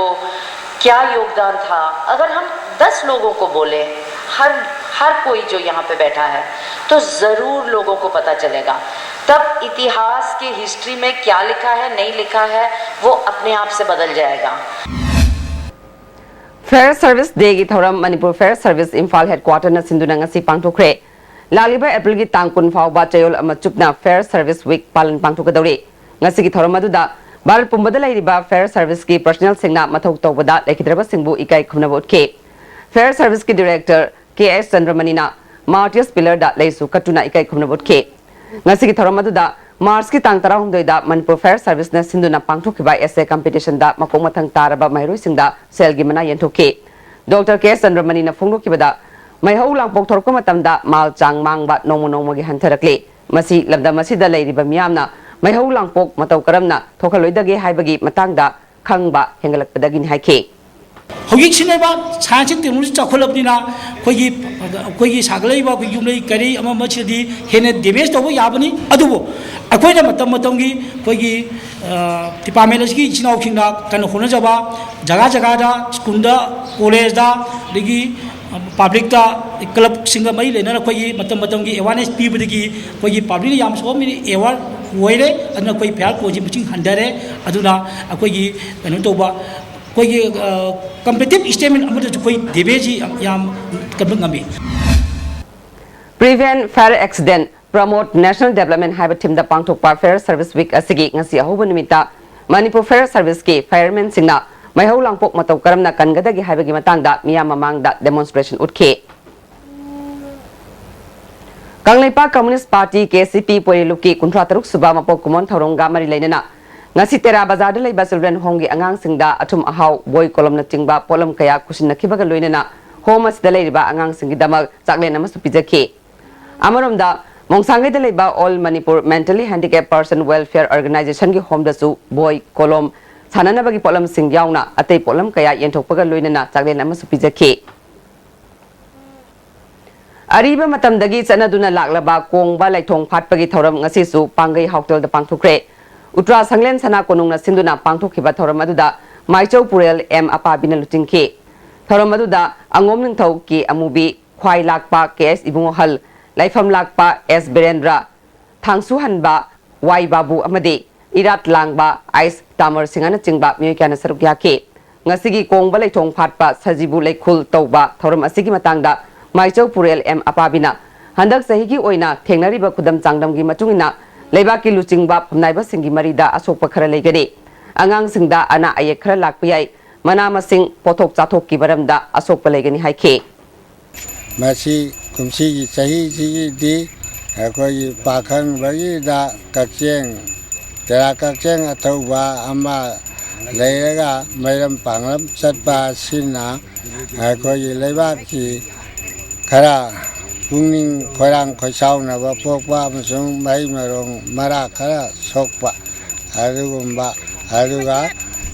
क्या योगदान था, अगर हम दस लोगों को बोले, हर हर कोई जो यहाँ पे बैठा है, तो ज़रूर लोगों को पता चलेगा। तब इतिहास के हिस्ट्री में क्या लिखा है, नहीं लिखा है, वो अपने आप से बदल जाएगा। Fair Service Day ꯒꯤ ꯊꯧꯔꯝ Manipur Fair Service Imphal headquarter ꯅ ꯁꯤꯟꯗꯨꯅ ꯉꯁꯤ ꯄꯥꯡꯊꯣꯛꯈ꯭ꯔꯦ꯫ ꯂꯥꯛꯂꯤꯕ April ꯒꯤ ꯇꯥꯡ ꯀꯨꯟ ꯐꯥꯎꯕ ꯆꯌꯣꯜ ꯑꯃ ꯆꯨꯞꯅ Fair Service Week ꯄꯥꯂꯟ ꯄꯥꯡꯊꯣꯛꯀꯗꯧꯔꯤ꯫ ꯉꯁꯤꯒꯤ ꯊꯧꯔꯝ ꯑꯗꯨꯗ ꯚꯥꯔꯠ ꯄꯨꯝꯕꯗ ꯂꯩꯔꯤꯕ Fair Service ꯀꯤ personnel ꯁꯤꯡꯅ ꯃꯊꯧ ꯇꯧꯕꯗ ꯂꯩꯈꯤꯗ꯭ꯔꯕꯁꯤꯡꯕꯨ ꯏꯀꯥꯏ ꯈꯨꯝꯅꯕ ꯎꯠꯈꯤ꯫ Fair Service ꯀꯤ Director ꯀꯦ ꯑꯦꯁ ꯆꯟꯗ꯭ꯔꯃꯅꯤꯅ Martyrs Pillar ꯗ ꯂꯩꯁꯨ ꯀꯠꯇꯨꯅ ꯏꯀꯥꯏ ꯈꯨꯝꯅꯕ ꯎꯠꯈꯤ꯫ ꯉꯁꯤꯒꯤ ꯊꯧꯔꯝ ꯑꯗꯨꯗ March ꯀꯤ ꯇꯥꯡ ꯇꯔꯥꯍꯨꯝꯗꯣꯏꯗ ꯃꯅꯤꯄꯨꯔ Fair Service ꯅ ꯁꯤꯟꯗꯨꯅ ꯄꯥꯡꯊꯣꯛꯈꯤꯕ essay competition ꯗ ꯃꯀꯣꯛ ꯃꯊꯪ ꯇꯥꯔꯕ ꯃꯍꯩꯔꯣꯏꯁꯤꯡꯗ ꯁꯦꯜꯒꯤ ꯃꯅꯥ ꯌꯦꯟꯊꯣꯛꯈꯤ꯫ ꯗꯣꯛꯇꯔ ꯀꯦ ꯑꯦꯁ ꯆꯟꯗ꯭ꯔꯃꯅꯤꯅ ꯐꯣꯡꯗꯣꯛꯈꯤꯕꯗ, ꯃꯩꯍꯧ ꯂꯥꯡꯄꯣꯛ ꯊꯣꯔꯛꯄ ꯃꯇꯝꯗ ꯃꯥꯜ ꯆꯥꯡ ꯃꯥꯡꯕ ꯅꯣꯡꯃ ꯅꯣꯡꯃꯒꯤ ꯍꯟꯊꯔꯛꯂꯤ꯫ ꯃꯁꯤ ꯂꯝꯗꯝ ꯑꯁꯤꯗ ꯂꯩꯔꯤꯕ ꯃꯤꯌꯥꯝꯅ ꯃꯩꯍꯧ ꯂꯥꯡꯄꯣꯛ ꯃꯇꯧ ꯀꯔꯝꯅ ꯊꯣꯛꯍꯜꯂꯣꯏꯗꯒꯦ ꯍꯥꯏꯕꯒꯤ ꯃꯇꯥꯡꯗ ꯈꯪꯕ ꯍꯦꯟꯒꯠꯂꯛꯄꯗꯒꯤꯅꯤ ꯍꯥꯏꯈꯤ꯫ ꯍꯧꯖꯤꯛꯁꯤꯅꯦꯕ science and technology ꯆꯥꯎꯈꯠꯂꯕꯅꯤꯅ ꯑꯩꯈꯣꯏꯒꯤ, ꯑꯩꯈꯣꯏꯒꯤ ꯁꯥꯒꯠꯂꯛꯏꯕ ꯑꯩꯈꯣꯏ ꯌꯨꯝꯂꯩ ꯀꯔꯤ ꯑꯃ ꯑꯃꯁꯤꯗꯤ ꯍꯦꯟꯅ damage ꯇꯧꯕ ꯌꯥꯕꯅꯤ꯫ ꯑꯗꯨꯕꯨ ꯑꯩꯈꯣꯏꯅ ꯃꯇꯝ ꯃꯇꯝꯒꯤ ꯑꯩꯈꯣꯏꯒꯤ, ꯑ, department ꯑꯁꯤꯒꯤ ꯏꯆꯤꯟ ꯏꯅꯥꯎꯁꯤꯡꯅ ꯀꯟꯅ ꯍꯣꯠꯅꯖꯕ, ꯖꯒꯥ ꯖꯒꯥꯗ, ꯁ꯭ꯀꯨꯜꯗ, ꯀꯣꯂꯦꯖꯇ, ꯑꯗꯒꯤ publicꯇ, clubꯁꯤꯡꯒ ꯃꯔꯤ ꯂꯩꯅꯅ ꯑꯩꯈꯣꯏꯒꯤ ꯃꯇꯝ ꯃꯇꯝꯒꯤ awareness ꯄꯤꯕꯗꯒꯤ ꯑꯩꯈꯣꯏꯒꯤ publicꯅ ꯌꯥꯝ ꯁꯣꯛꯑꯝꯃꯤꯅ aware ꯑꯣꯏꯔꯦ꯫ ꯑꯗꯨꯅ ꯑꯩꯈꯣꯏ fire causeꯁꯤ ꯃꯁꯤꯡ ꯍꯟꯊꯔꯦ꯫ ꯑꯗꯨꯅ ꯑꯩꯈꯣꯏꯒꯤ ꯀꯩꯅꯣ ꯇꯧꯕ, ꯑꯩꯈꯣꯏꯒꯤ, ꯑ, competitive statement ꯑꯃꯗꯁꯨ ꯑꯩꯈꯣꯏ damageꯁꯤ ꯌꯥꯝ, ꯌꯥꯝ ꯀꯟꯕ ꯉꯝꯃꯤ꯫ Prevent Fire Accident, Promote National Development ꯍꯥꯏꯕ themeꯗ ꯄꯥꯡꯊꯣꯛꯄ Fire Service Week ꯑꯁꯤꯒꯤ ꯉꯁꯤ ꯑꯍꯧꯕ ꯅꯨꯃꯤꯠꯇ ꯃꯅꯤꯄꯨꯔ Fire Serviceꯀꯤ firemanꯁꯤꯡꯅ ꯃꯩꯍꯧ ꯂꯥꯡꯄꯣꯛ ꯃꯇꯧ ꯀꯔꯝꯅ ꯀꯟꯒꯗꯒꯦ ꯍꯥꯏꯕꯒꯤ ꯃꯇꯥꯡꯗ ꯃꯤꯌꯥꯝ ꯃꯃꯥꯡꯗ demonstration ꯎꯠꯈꯤ꯫ ꯀꯪꯂꯩꯄꯥꯛ Communist Party, KCP, ꯄꯣꯏꯔꯦꯂꯨꯞꯀꯤ ꯀꯨꯟꯊ꯭ꯔꯥ ꯇꯔꯨꯛ ꯁꯨꯕ ꯃꯄꯣꯛ ꯀꯨꯝꯑꯣꯟ ꯊꯧꯔꯝꯒ ꯃꯔꯤ ꯂꯩꯅꯅ ꯉꯁꯤ ꯇꯦꯔꯥ ꯕꯖꯥꯔꯗ ꯂꯩꯕ Children Homeꯒꯤ ꯑꯉꯥꯡꯁꯤꯡꯗ ꯑꯊꯨꯝ ꯑꯍꯥꯎ, ꯕꯣꯏ, ꯀꯣꯂꯣꯝꯅꯆꯤꯡꯕ ꯄꯣꯠꯂꯝ ꯀꯌꯥ ꯈꯨꯠꯁꯤꯟꯅꯈꯤꯕꯒ ꯂꯣꯏꯅꯅ home ꯑꯁꯤꯗ ꯂꯩꯔꯤꯕ ꯑꯉꯥꯡꯁꯤꯡꯒꯤꯗꯃꯛ ꯆꯥꯛꯂꯦꯟ ꯑꯃꯁꯨ ꯄꯤꯖꯈꯤ꯫ ꯑꯃꯔꯣꯝꯗ, ꯃꯣꯡꯁꯥꯡꯒꯩꯗ ꯂꯩꯕ All Manipur Mentally Handicapped Person Welfare Organizationꯒꯤ homeꯗꯁꯨ ꯕꯣꯏ, ꯀꯣꯂꯣꯝ, ꯁꯥꯟꯅꯅꯕꯒꯤ ꯄꯣꯠꯂꯝꯁꯤꯡ ꯌꯥꯎꯅ ꯑꯇꯩ ꯄꯣꯠꯂꯝ ꯀꯌꯥ ꯌꯦꯟꯊꯣꯛꯄꯒ ꯂꯣꯏꯅꯅ ꯆꯥꯛꯂꯦꯟ ꯑꯃꯁꯨ ꯄꯤꯖꯈꯤ꯫ ꯑꯔꯤꯕ ꯃꯇꯝꯗꯒꯤ ꯆꯠꯅꯗꯨꯅ ꯂꯥꯛꯂꯕ ꯀꯣꯡꯕ ꯂꯩꯊꯣꯡ ꯐꯥꯠꯄꯒꯤ ꯊꯧꯔꯝ ꯉꯁꯤꯁꯨ ꯄꯥꯡꯒꯩ ꯍꯥꯎꯇꯦꯜꯗ ꯄꯥꯡꯊꯣꯛꯈ꯭ꯔꯦ꯫ ꯎꯇ꯭ꯔꯥ ꯁꯪꯂꯦꯟ ꯁꯅꯥ ꯀꯣꯅꯨꯡꯅ ꯁꯤꯟꯗꯨꯅ ꯄꯥꯡꯊꯣꯛꯈꯤꯕ ꯊꯧꯔꯝ ꯑꯗꯨꯗ ꯃꯥꯏꯆꯧ ꯄꯨꯔꯦꯜ ꯑꯦꯝ ꯑꯄꯥꯕꯤꯅ ꯂꯨꯆꯤꯡꯈꯤ꯫ ꯊꯧꯔꯝ ꯑꯗꯨꯗ ꯑꯉꯣꯝ ꯅꯤꯡꯊꯧ ꯀꯦ ꯑꯃꯨꯕꯤ, ꯈ꯭ꯋꯥꯏ ꯂꯥꯛꯄ ꯀꯦ ꯑꯦꯁ ꯏꯕꯨꯡꯉꯣꯍꯜ, ꯂꯥꯏꯐꯝ ꯂꯥꯛꯄ ꯑꯦꯁ ꯕꯤꯔꯦꯟꯗ꯭ꯔ, ꯊꯥꯡꯁꯨꯍꯟꯕ ꯋꯥꯏ ꯕꯥꯕꯨ ꯑꯃꯗꯤ ꯏꯔꯥꯠ ꯂꯥꯡꯕ ꯑꯥꯏꯁ ꯇꯥꯃꯔ ꯁꯤꯡꯍꯅꯆꯤꯡꯕ ꯃꯤꯑꯣꯏ ꯀꯌꯥꯅ ꯁꯔꯨꯛ ꯌꯥꯈꯤ꯫ ꯉꯁꯤꯒꯤ ꯀꯣꯡꯕ ꯂꯩꯊꯣꯡ ꯐꯥꯠꯄ ꯁꯖꯤꯕꯨ ꯂꯩꯈꯨꯜ ꯇꯧꯕ ꯊꯧꯔꯝ ꯑꯁꯤꯒꯤ ꯃꯇꯥꯡꯗ ꯃꯥꯏꯆꯧ ꯄꯨꯔꯦꯜ ꯑꯦꯝ ꯑꯄꯥꯕꯤꯅ ꯍꯟꯗꯛ ꯆꯍꯤꯒꯤ ꯑꯣꯏꯅ ꯊꯦꯡꯅꯔꯤꯕ ꯈꯨꯗꯝ ꯆꯥꯡꯗꯝꯒꯤ ꯃꯇꯨꯡ ꯏꯟꯅ ꯂꯩꯕꯥꯛꯀꯤ ꯂꯨꯆꯤꯡꯕ ꯐꯝꯅꯥꯏꯕꯁꯤꯡꯒꯤ ꯃꯔꯤꯗ ꯑꯁꯣꯛꯄ ꯈꯔ ꯂꯩꯒꯅꯤ꯫ ꯑꯉꯥꯡꯁꯤꯡꯗ ꯑꯅꯥ ꯑꯌꯦꯛ ꯈꯔ ꯂꯥꯛꯄ ꯌꯥꯏ꯫ ꯃꯅꯥ ꯃꯁꯤꯡ ꯄꯣꯠꯊꯣꯛ ꯆꯥꯊꯣꯛꯀꯤ ꯃꯔꯝꯗ ꯑꯁꯣꯛꯄ ꯂꯩꯒꯅꯤ ꯍꯥꯏꯈꯤ꯫ ꯃꯁꯤ ꯀꯨꯝꯁꯤꯒꯤ ꯆꯍꯤꯁꯤꯒꯤꯗꯤ ꯑꯩꯈꯣꯏꯒꯤ ꯄꯥꯈꯪꯕꯒꯤꯗ ꯀꯛꯆꯦꯡ, ꯇꯦꯔꯥ ꯀꯛꯆꯦꯡ ꯑꯊꯧꯕ ꯑꯃ ꯂꯩꯔꯒ ꯃꯩꯔꯝ ꯄꯥꯡꯂꯝ ꯆꯠꯄ ꯑꯁꯤꯅ ꯑꯩꯈꯣꯏꯒꯤ ꯂꯩꯕꯥꯛꯀꯤ ꯈꯔ ꯄꯨꯛꯅꯤꯡ ꯈꯣꯏꯔꯥꯡ ꯈꯣꯏꯁꯥꯎꯅꯕ ꯄꯣꯛꯄ ꯑꯃꯁꯨꯡ ꯃꯍꯩ ꯃꯔꯣꯡ ꯃꯔꯥ ꯈꯔ ꯁꯣꯛꯄ ꯑꯗꯨꯒꯨꯝꯕ, ꯑꯗꯨꯒ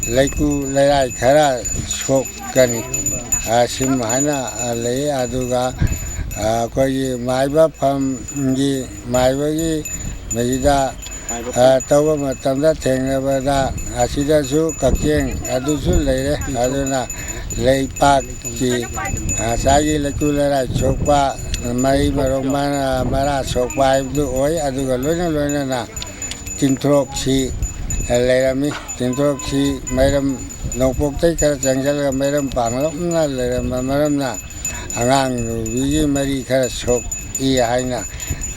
ꯂꯩꯀꯨ ꯂꯩꯔꯥꯏ ꯈꯔ ꯁꯣꯛꯀꯅꯤ꯫ ꯑ, ꯁꯤꯝ ꯍꯥꯏꯅ, ꯑ, ꯂꯩ꯫ ꯑꯗꯨꯒ, ꯑ, ꯑꯩꯈꯣꯏꯒꯤ ꯃꯥꯏꯕ ꯐꯝꯒꯤ, ꯃꯥꯏꯕꯒꯤ ꯃꯁꯤꯗ, ꯑ, ꯇꯧꯕ ꯃꯇꯝꯗ ꯊꯦꯡꯅꯕꯗ ꯑꯁꯤꯗꯁꯨ ꯀꯛꯆꯦꯡ ꯑꯗꯨꯁꯨ ꯂꯩꯔꯦ꯫ ꯑꯗꯨꯅ ꯂꯩꯄꯥꯛꯀꯤ ꯉꯁꯥꯏꯒꯤ ꯂꯩꯀꯨ ꯂꯩꯔꯥꯏ ꯁꯣꯛꯄ, ꯃꯔꯤ ꯃꯔꯣꯡ ꯃꯔꯥ, ꯃꯔꯥ ꯁꯣꯛꯄ ꯍꯥꯏꯕꯗꯨ ꯑꯣꯏ꯫ ꯑꯗꯨꯒ ꯂꯣꯏꯅ ꯂꯣꯏꯅꯅ ꯇꯤꯟꯊ꯭ꯔꯣꯛꯁꯤ ꯂꯩꯔꯝꯃꯤ꯫ ꯇꯤꯟꯊ꯭ꯔꯣꯛꯁꯤ ꯃꯩꯔꯝ ꯅꯣꯡꯄꯣꯛꯇꯩ ꯈꯔ ꯆꯪꯁꯤꯜꯂꯒ ꯃꯩꯔꯝ ꯄꯥꯡꯂꯞꯅ ꯂꯩꯔꯝꯕ ꯃꯔꯝꯅ ꯑꯉꯥꯡ ꯅꯨꯕꯤꯒꯤ ꯃꯔꯤ ꯈꯔ ꯁꯣꯛꯏ ꯍꯥꯏꯅ,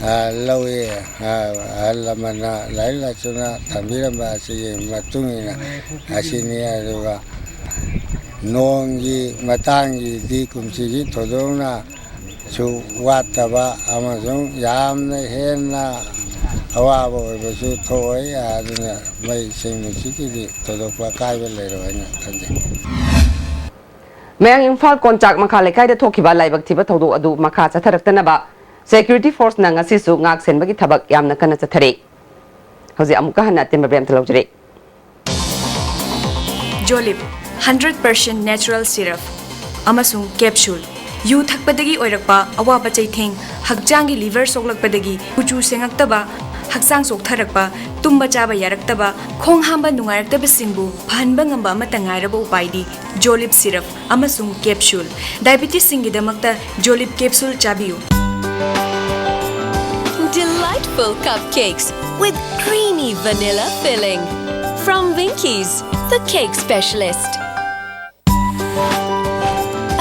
ꯑ, ꯂꯧꯏ꯫ ꯑ, ꯑꯍꯜ ꯂꯃꯟꯅ ꯂꯥꯏꯔꯤꯛ ꯂꯥꯏꯁꯨꯅ ꯊꯝꯕꯤꯔꯝꯕ ꯑꯁꯤꯒꯤ ꯃꯇꯨꯡ ꯏꯟꯅ ꯑꯁꯤꯅꯤ꯫ ꯑꯗꯨꯒ ꯅꯣꯡꯒꯤ ꯃꯇꯥꯡꯒꯤꯗꯤ ꯀꯨꯝꯁꯤꯒꯤ ꯊꯣꯏꯗꯣꯛꯅ ꯁꯨ ꯋꯥꯠꯇꯕ ꯑꯃꯁꯨꯡ ꯌꯥꯝꯅ ꯍꯦꯟꯅ ꯑꯋꯥꯕ ꯑꯣꯏꯕꯁꯨ ꯊꯣꯛꯑꯣꯏ꯫ ꯑꯗꯨꯅ ꯃꯩ ꯏꯁꯤꯡ ꯅꯨꯡꯁꯤꯠꯀꯤꯗꯤ ꯊꯣꯏꯗꯣꯛꯄ ꯑꯀꯥꯏꯕ ꯂꯩꯔꯣꯏ ꯍꯥꯏꯅ ꯈꯟꯖꯩ꯫ ꯃꯌꯥꯡ ꯏꯝꯐꯥꯜ ꯀꯣꯟꯆꯥꯛ ꯃꯈꯥ ꯂꯩꯀꯥꯏꯗ ꯊꯣꯛꯈꯤꯕ ꯂꯥꯏꯕꯛ ꯊꯤꯕ ꯊꯧꯗꯣꯛ ꯑꯗꯨ ꯃꯈꯥ ꯆꯠꯊꯔꯛꯇꯅꯕ security forceꯅ ꯉꯁꯤꯁꯨ ꯉꯥꯛ ꯁꯦꯟꯕꯒꯤ ꯊꯕꯛ ꯌꯥꯝꯅ ꯀꯟꯅ ꯆꯠꯊꯔꯤ꯫ ꯍꯧꯖꯤꯛ ꯑꯃꯨꯛꯀ ꯍꯟꯅ ꯑꯇꯦꯟꯕ ꯕꯦꯝꯇ ꯂꯧꯖꯔꯤ꯫ ꯖꯣꯂꯤꯞ ꯍꯟꯗ꯭ꯔꯦꯠ ꯄꯔꯁꯦꯟ ꯅꯦꯆꯔꯦꯜ ꯁꯤꯔꯞ ꯑꯃꯁꯨꯡ ꯀꯦꯞꯁꯨꯜ꯫ ꯌꯨ ꯊꯛꯄꯗꯒꯤ ꯑꯣꯏꯔꯛꯄ ꯑꯋꯥꯕ ꯆꯩꯊꯦꯡ, ꯍꯛꯆꯥꯡꯒꯤ ꯂꯤꯚꯔ ꯁꯣꯛꯂꯛꯄꯗꯒꯤ ꯀꯨꯆꯨ ꯁꯦꯡꯉꯛꯇꯕ, ꯍꯛꯆꯥꯡ ꯆꯣꯛꯊꯔꯛꯄ, ꯇꯨꯝꯕ ꯆꯥꯕ ꯌꯥꯔꯛꯇꯕ, ꯈꯣꯡ ꯍꯥꯝꯕ ꯅꯨꯡꯉꯥꯏꯔꯛꯇꯕꯁꯤꯡꯕꯨ ꯐꯍꯟꯕ ꯉꯝꯕ ꯑꯃꯠꯇ ꯉꯥꯏꯔꯕ ꯎꯄꯥꯏꯗꯤ ꯖꯣꯂꯤꯞ ꯁꯤꯔꯞ ꯑꯃꯁꯨꯡ ꯀꯦꯞꯁꯨꯜ꯫ ꯗꯥꯏꯕꯤꯇꯤꯁꯁꯤꯡꯒꯤꯗꯃꯛꯇ ꯖꯣꯂꯤꯞ ꯀꯦꯞꯁꯨꯜ ꯆꯥꯕꯤꯌꯨ꯫ Delightful cupcakes with creamy vanilla filling. From Winkies, the cake specialist.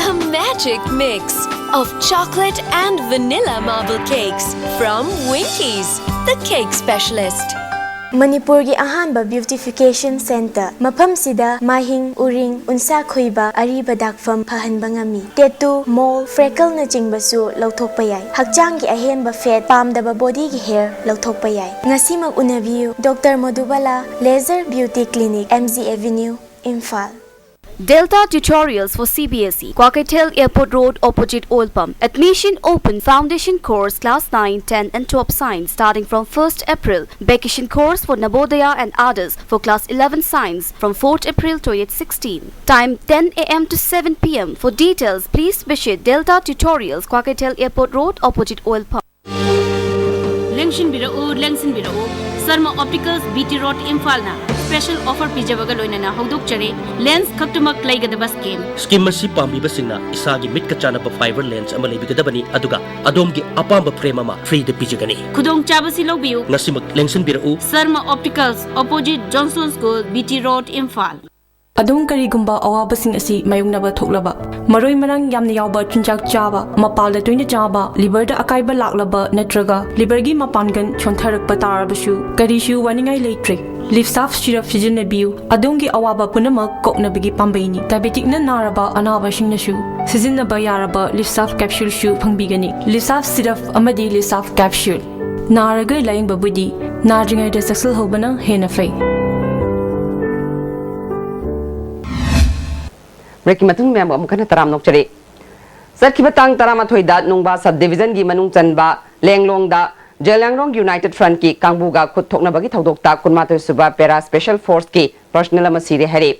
A magic mix of chocolate and vanilla marble cakes from Winkies, the cake specialist. ꯃꯅꯤꯄꯨꯔꯒꯤ ꯑꯍꯥꯟꯕ beautification centre꯫ ꯃꯐꯝꯁꯤꯗ ꯃꯥꯏꯍꯤꯡ, ꯎꯔꯤꯡ, ꯎꯟꯁꯥ ꯈꯨꯏꯕ, ꯑꯔꯤꯕ ꯗꯥꯛꯐꯝ ꯐꯍꯟꯕ ꯉꯝꯃꯤ꯫ Tattoo, mole, freckleꯅꯆꯤꯡꯕꯁꯨ ꯂꯧꯊꯣꯛꯄ ꯌꯥꯏ꯫ ꯍꯛꯆꯥꯡꯒꯤ ꯑꯍꯦꯟꯕ fat, ꯄꯥꯝꯗꯕ bodyꯒꯤ hair ꯂꯧꯊꯣꯛꯄ ꯌꯥꯏ꯫ ꯉꯁꯤꯃꯛ ꯎꯅꯕꯤꯌꯨ, Doctor Madhubala Laser Beauty Clinic, M G Avenue, Imphal. Delta Tutorials for C B S E, Kwakeithel Airport Road, opposite Oil Pump. Admission open. Foundation course, class nine, ten and twelve science, starting from first April. Vacation course for Navodaya and others for class eleven science from fourth April twenty sixteen. Time ten a m to seven p m. For details, please visit Delta Tutorials, Kwakeithel Airport Road, opposite Oil Pump. ꯂꯦꯡꯁꯤꯟꯕꯤꯔꯛꯎ, ꯂꯦꯡꯁꯤꯟꯕꯤꯔꯛꯎ꯫ Sharma Optics, B T Road, ꯏꯝꯐꯥꯜꯅ special offer ꯄꯤꯖꯕꯒ ꯂꯣꯏꯅꯅ ꯍꯧꯗꯣꯛꯆꯔꯤ꯫ Lens ꯈꯛꯇꯃꯛ ꯂꯩꯒꯗꯕ scheme. Scheme ꯑꯁꯤ ꯄꯥꯝꯕꯤꯕꯁꯤꯡꯅ ꯏꯁꯥꯒꯤ ꯃꯤꯠꯀ ꯆꯥꯟꯅꯕ ꯐꯥꯏꯕꯔ ꯂꯦꯟꯁ ꯑꯃ ꯂꯩꯕꯤꯒꯗꯕꯅꯤ, ꯑꯗꯨꯒ ꯑꯗꯣꯝꯒꯤ ꯑꯄꯥꯝꯕ ꯐ꯭ꯔꯦꯝ ꯑꯃ ꯐ꯭ꯔꯤꯗ ꯄꯤꯖꯒꯅꯤ꯫ ꯈꯨꯗꯣꯡꯆꯥꯕꯁꯤ ꯂꯧꯕꯤꯌꯨ꯫ ꯉꯁꯤꯃꯛ ꯂꯦꯡꯁꯤꯟꯕꯤꯔꯛꯎ꯫ Sharma Optics, opposite Johnson School, B T Road, Imphal. ꯑꯗꯣꯝ ꯀꯔꯤꯒꯨꯝꯕ ꯑꯋꯥꯕꯁꯤꯡ ꯑꯁꯤ ꯃꯥꯌꯣꯛꯅꯕ ꯊꯣꯛꯂꯕ, ꯃꯔꯣꯏ ꯃꯔꯥꯡ ꯌꯥꯝꯅ ꯌꯥꯎꯕ ꯆꯤꯟꯖꯥꯛ ꯆꯥꯕ, ꯃꯄꯥꯜꯗ ꯇꯣꯏꯅ ꯆꯥꯕ, ꯂꯤꯚꯔꯗ ꯑꯀꯥꯏꯕ ꯂꯥꯛꯂꯕ ꯅꯠꯇ꯭ꯔꯒ ꯂꯤꯚꯔꯒꯤ ꯃꯄꯥꯡꯒꯜ ꯁꯣꯟꯊꯔꯛꯄ ꯇꯥꯔꯕꯁꯨ ꯀꯔꯤꯁꯨ ꯋꯥꯅꯤꯡꯉꯥꯏ ꯂꯩꯇ꯭ꯔꯦ꯫ ꯂꯤꯞꯁꯥꯐ ꯁꯤꯔꯞ ꯁꯤꯖꯤꯟꯅꯕꯤꯌꯨ꯫ ꯑꯗꯣꯝꯒꯤ ꯑꯋꯥꯕ ꯄꯨꯝꯅꯃꯛ ꯀꯣꯛꯅꯕꯒꯤ ꯄꯥꯝꯕꯩꯅꯤ꯫ ꯗꯥꯏꯕꯦꯇꯤꯛꯅ ꯅꯥꯔꯕ ꯑꯅꯥꯕꯁꯤꯡꯅꯁꯨ ꯁꯤꯖꯤꯟꯅꯕ ꯌꯥꯔꯕ ꯂꯤꯞꯁꯥꯐ ꯀꯦꯞꯁꯨꯜꯁꯨ ꯐꯪꯕꯤꯒꯅꯤ꯫ ꯂꯤꯞꯁꯥꯐ ꯁꯤꯔꯞ ꯑꯃꯗꯤ ꯂꯤꯞꯁꯥꯐ ꯀꯦꯞꯁꯨꯜ꯫ ꯅꯥꯔꯒ ꯂꯥꯌꯦꯡꯕꯕꯨꯗꯤ ꯅꯥꯗ꯭ꯔꯤꯉꯩꯗ ꯆꯦꯛꯁꯤꯜꯍꯧꯕꯅ ꯍꯦꯟꯅ ꯐꯩ꯫ ꯕ꯭ꯔꯦꯛꯀꯤ ꯃꯇꯨꯡ ꯃꯌꯥꯝꯕꯨ ꯑꯃꯨꯛ ꯍꯟꯅ ꯇꯔꯥꯝꯅ ꯑꯣꯛꯆꯔꯤ꯫ ꯆꯠꯈꯤꯕ ꯇꯥꯡ ꯇꯔꯥꯃꯥꯊꯣꯏꯗ ꯅꯨꯡꯕꯥ ꯁꯕ ꯗꯤꯕꯤꯖꯟꯒꯤ ꯃꯅꯨꯡ ꯆꯟꯕ ꯂꯦꯡꯂꯣꯡꯗ ꯖꯦꯂꯤꯌꯥꯡꯔꯣꯡ ꯌꯨꯅꯥꯏꯇꯦꯗ ꯐ꯭ꯔꯟꯠꯀꯤ ꯀꯥꯡꯕꯨꯒ ꯈꯨꯠ ꯊꯣꯛꯅꯕꯒꯤ ꯊꯧꯗꯣꯛꯇ ꯀꯨꯟꯃꯥꯊꯣꯏ ꯁꯨꯕ ꯄꯦꯔꯥ ꯁ꯭ꯄꯦꯁꯦꯜ ꯐꯣꯔꯁꯀꯤ ꯄꯔꯁꯅꯦꯜ ꯑꯃ ꯁꯤꯔꯦ ꯍꯥꯏꯔꯤ꯫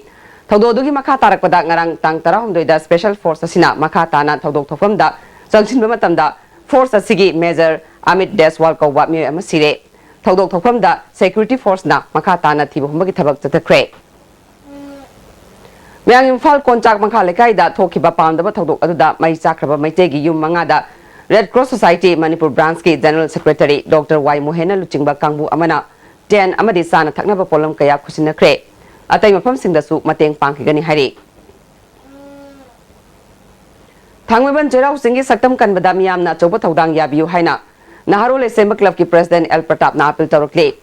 ꯊꯧꯗꯣꯛ ꯑꯗꯨꯒꯤ ꯃꯈꯥ ꯇꯥꯔꯛꯄꯗ ꯉꯔꯥꯡ ꯇꯥꯡ ꯇꯔꯥꯍꯨꯝꯗꯣꯏꯗ ꯁ꯭ꯄꯦꯁꯦꯜ ꯐꯣꯔꯁ ꯑꯁꯤꯅ ꯃꯈꯥ ꯇꯥꯅ ꯊꯧꯗꯣꯛ ꯊꯣꯛꯐꯝꯗ ꯆꯪꯁꯤꯟꯕ ꯃꯇꯝꯗ ꯐꯣꯔꯁ ꯑꯁꯤꯒꯤ ꯃꯦꯖꯔ ꯑꯃꯤꯠ ꯗꯦꯁꯋꯥꯜ ꯀꯧꯕ ꯃꯤꯑꯣꯏ ꯑꯃ ꯁꯤꯔꯦ꯫ ꯊꯧꯗꯣꯛ ꯊꯣꯛꯐꯝꯗ ꯁꯦꯀ꯭ꯌꯨꯔꯤꯇꯤ ꯐꯣꯔꯁꯅ ꯃꯈꯥ ꯇꯥꯅ ꯊꯤꯕ ꯍꯨꯝꯕꯒꯤ ꯊꯕꯛ ꯆꯠꯊꯈ꯭ꯔꯦ꯫ ꯃꯌꯥꯡ ꯏꯝꯐꯥꯜ ꯀꯣꯟꯆꯥꯛ ꯃꯈꯥ ꯂꯩꯀꯥꯏꯗ ꯊꯣꯛꯈꯤꯕ ꯄꯥꯝꯗꯕ ꯊꯧꯗꯣꯛ ꯑꯗꯨꯗ ꯃꯩ ꯆꯥꯛꯈ꯭ꯔꯕ ꯃꯩꯇꯩꯒꯤ ꯌꯨꯝ ꯃꯉꯥꯗ ꯔꯦꯗ ꯀ꯭ꯔꯣꯁ ꯁꯣꯁꯥꯏꯇꯤ ꯃꯅꯤꯄꯨꯔ ꯕ꯭ꯔꯥꯟꯁꯀꯤ ꯖꯦꯅꯔꯦꯜ ꯁꯦꯀ꯭ꯔꯦꯇꯔꯤ ꯗꯣꯛꯇꯔ ꯋꯥꯏ ꯃꯣꯍꯦꯟꯅ ꯂꯨꯆꯤꯡꯕ ꯀꯥꯡꯕꯨ ꯑꯃꯅ ꯇꯦꯟ ꯑꯃꯗꯤ ꯆꯥꯅ ꯊꯛꯅꯕ ꯄꯣꯠꯂꯝ ꯀꯌꯥ ꯈꯨꯠꯁꯤꯟꯅꯈ꯭ꯔꯦ꯫ ꯑꯇꯩ ꯃꯐꯝꯁꯤꯡꯗꯁꯨ ꯃꯇꯦꯡ ꯄꯥꯡꯈꯤꯒꯅꯤ ꯍꯥꯏꯔꯤ꯫ ꯊꯥꯡꯃꯩꯕꯟ ꯆꯩꯔꯥꯎ ꯆꯤꯡꯒꯤ ꯁꯛꯇꯝ ꯀꯟꯕꯗ ꯃꯤꯌꯥꯝꯅ ꯑꯆꯧꯕ ꯊꯧꯗꯥꯡ ꯌꯥꯕꯤꯌꯨ ꯍꯥꯏꯅ ꯅꯍꯥꯔꯣꯜ ꯂꯩꯁꯦꯝꯕ ꯀ꯭ꯂꯕꯀꯤ ꯄ꯭ꯔꯦꯁꯤꯗꯦꯟꯠ ꯑꯦꯜ ꯄ꯭ꯔꯇꯥꯞꯅ ꯑꯥꯄꯤꯜ ꯇꯧꯔꯛꯂꯤ꯫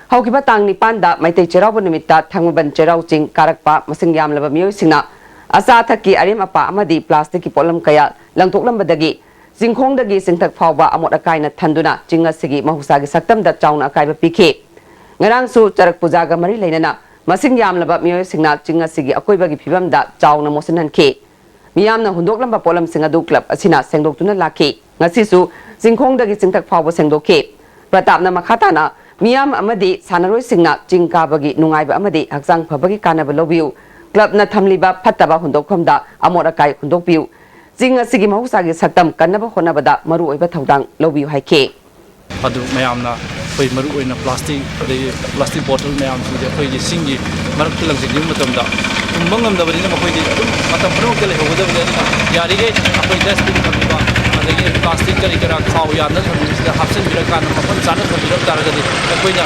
ꯍꯧꯈꯤꯕ ꯇꯥꯡ ꯅꯤꯄꯥꯟꯗ ꯃꯩꯇꯩ ꯆꯩꯔꯥꯎꯕ ꯅꯨꯃꯤꯠꯇ ꯊꯥꯡꯃꯩꯕꯟ ꯆꯩꯔꯥꯎ ꯆꯤꯡ ꯀꯥꯔꯛꯄ ꯃꯁꯤꯡ ꯌꯥꯝꯂꯕ ꯃꯤꯑꯣꯏꯁꯤꯡꯅ ꯑꯆꯥ ꯑꯊꯛꯀꯤ ꯑꯔꯦꯝ ꯑꯄꯥ ꯑꯃꯗꯤ ꯄ꯭ꯂꯥꯁꯇꯤꯛꯀꯤ ꯄꯣꯠꯂꯝ ꯀꯌꯥ ꯂꯪꯊꯣꯛꯂꯝꯕꯗꯒꯤ ꯆꯤꯡꯈꯣꯡꯗꯒꯤ ꯆꯤꯡꯊꯛ ꯐꯥꯎꯕ ꯑꯃꯣꯠ ꯑꯀꯥꯏꯅ ꯊꯟꯗꯨꯅ ꯆꯤꯡ ꯑꯁꯤꯒꯤ ꯃꯍꯧꯁꯥꯒꯤ ꯁꯛꯇꯝꯗ ꯆꯥꯎꯅ ꯑꯀꯥꯏꯕ ꯄꯤꯈꯤ꯫ ꯉꯔꯥꯡꯁꯨ ꯆꯔꯛ ꯄꯨꯖꯥꯒ ꯃꯔꯤ ꯂꯩꯅꯅ ꯃꯁꯤꯡ ꯌꯥꯝꯂꯕ ꯃꯤꯑꯣꯏꯁꯤꯡꯅ ꯆꯤꯡ ꯑꯁꯤꯒꯤ ꯑꯀꯣꯏꯕꯒꯤ ꯐꯤꯕꯝꯗ ꯆꯥꯎꯅ ꯃꯣꯠꯁꯤꯟꯍꯟꯈꯤ꯫ ꯃꯤꯌꯥꯝꯅ ꯍꯨꯟꯗꯣꯛꯂꯝꯕ ꯄꯣꯠꯂꯝꯁꯤꯡ ꯑꯗꯨ ꯀ꯭ꯂꯕ ꯑꯁꯤꯅ ꯁꯦꯡꯗꯣꯛꯇꯨꯅ ꯂꯥꯛꯈꯤ꯫ ꯉꯁꯤꯁꯨ ꯆꯤꯡꯈꯣꯡꯗꯒꯤ ꯆꯤꯡꯊꯛ ꯐꯥꯎꯕ ꯁꯦꯡꯗꯣꯛꯈꯤ꯫ ꯄ꯭ꯔꯇꯥꯞꯅ ꯃꯈꯥ ꯇꯥꯅ, ꯃꯤꯌꯥꯝ ꯑꯃꯗꯤ ꯁꯥꯟꯅꯔꯣꯏꯁꯤꯡꯅ ꯆꯤꯡ ꯀꯥꯕꯒꯤ ꯅꯨꯡꯉꯥꯏꯕ ꯑꯃꯗꯤ ꯍꯛꯆꯥꯡ ꯐꯕꯒꯤ ꯀꯥꯟꯅꯕ ꯂꯧꯕꯤꯌꯨ꯫ ꯀ꯭ꯂꯕꯅ ꯊꯝꯂꯤꯕ ꯐꯠꯇꯕ ꯍꯨꯟꯗꯣꯛꯐꯝꯗ ꯑꯃꯣꯠ ꯑꯀꯥꯏ ꯍꯨꯟꯗꯣꯛꯄꯤꯌꯨ꯫ ꯆꯤꯡ ꯑꯁꯤꯒꯤ ꯃꯍꯧꯁꯥꯒꯤ ꯁꯛꯇꯝ ꯀꯟꯅꯕ ꯍꯣꯠꯅꯕꯗ ꯃꯔꯨꯑꯣꯏꯕ ꯊꯧꯗꯥꯡ ꯂꯧꯕꯤꯌꯨ ꯍꯥꯏꯈꯤ꯫ ꯑꯗꯨ ꯃꯌꯥꯝꯅ ꯑꯩꯈꯣꯏ ꯃꯔꯨ ꯑꯣꯏꯅ ꯄ꯭ꯂꯥꯁꯇꯤꯛ, ꯑꯗꯒꯤ ꯄ꯭ꯂꯥꯁꯇꯤꯛ ꯕꯣꯇꯜ ꯃꯌꯥꯝꯁꯤꯡꯁꯦ ꯑꯩꯈꯣꯏꯒꯤ ꯆꯤꯡꯒꯤ ꯃꯔꯛꯇ ꯂꯪꯁꯤꯟꯈꯤꯕ ꯃꯇꯝꯗ ꯊꯨꯝꯕ ꯉꯝꯗꯕꯅꯤꯅ ꯃꯈꯣꯏꯗꯤ ꯑꯗꯨꯝ ꯃꯇꯝ ꯄꯨꯝꯅꯃꯛꯇ ꯂꯩꯍꯧꯒꯗꯕꯅꯤ꯫ ꯑꯗꯨꯅ ꯌꯥꯔꯤꯈꯩ ꯑꯩꯈꯣꯏ ꯗꯁꯕꯤꯟ ꯊꯝꯕꯤꯕ, ꯑꯗꯒꯤ ꯄ꯭ꯂꯥꯁꯇꯤꯛ ꯀꯔꯤ ꯀꯔꯥ ꯈꯥꯎ ꯌꯥꯟꯗꯅ ꯊꯝꯕꯤꯕꯁꯤꯗ ꯍꯥꯞꯆꯤꯟꯕꯤꯔꯀꯥꯟꯗ ꯃꯐꯝ ꯆꯥꯅ ꯊꯝꯕꯤꯔꯝ ꯇꯥꯔꯒꯗꯤ ꯑꯩꯈꯣꯏꯅ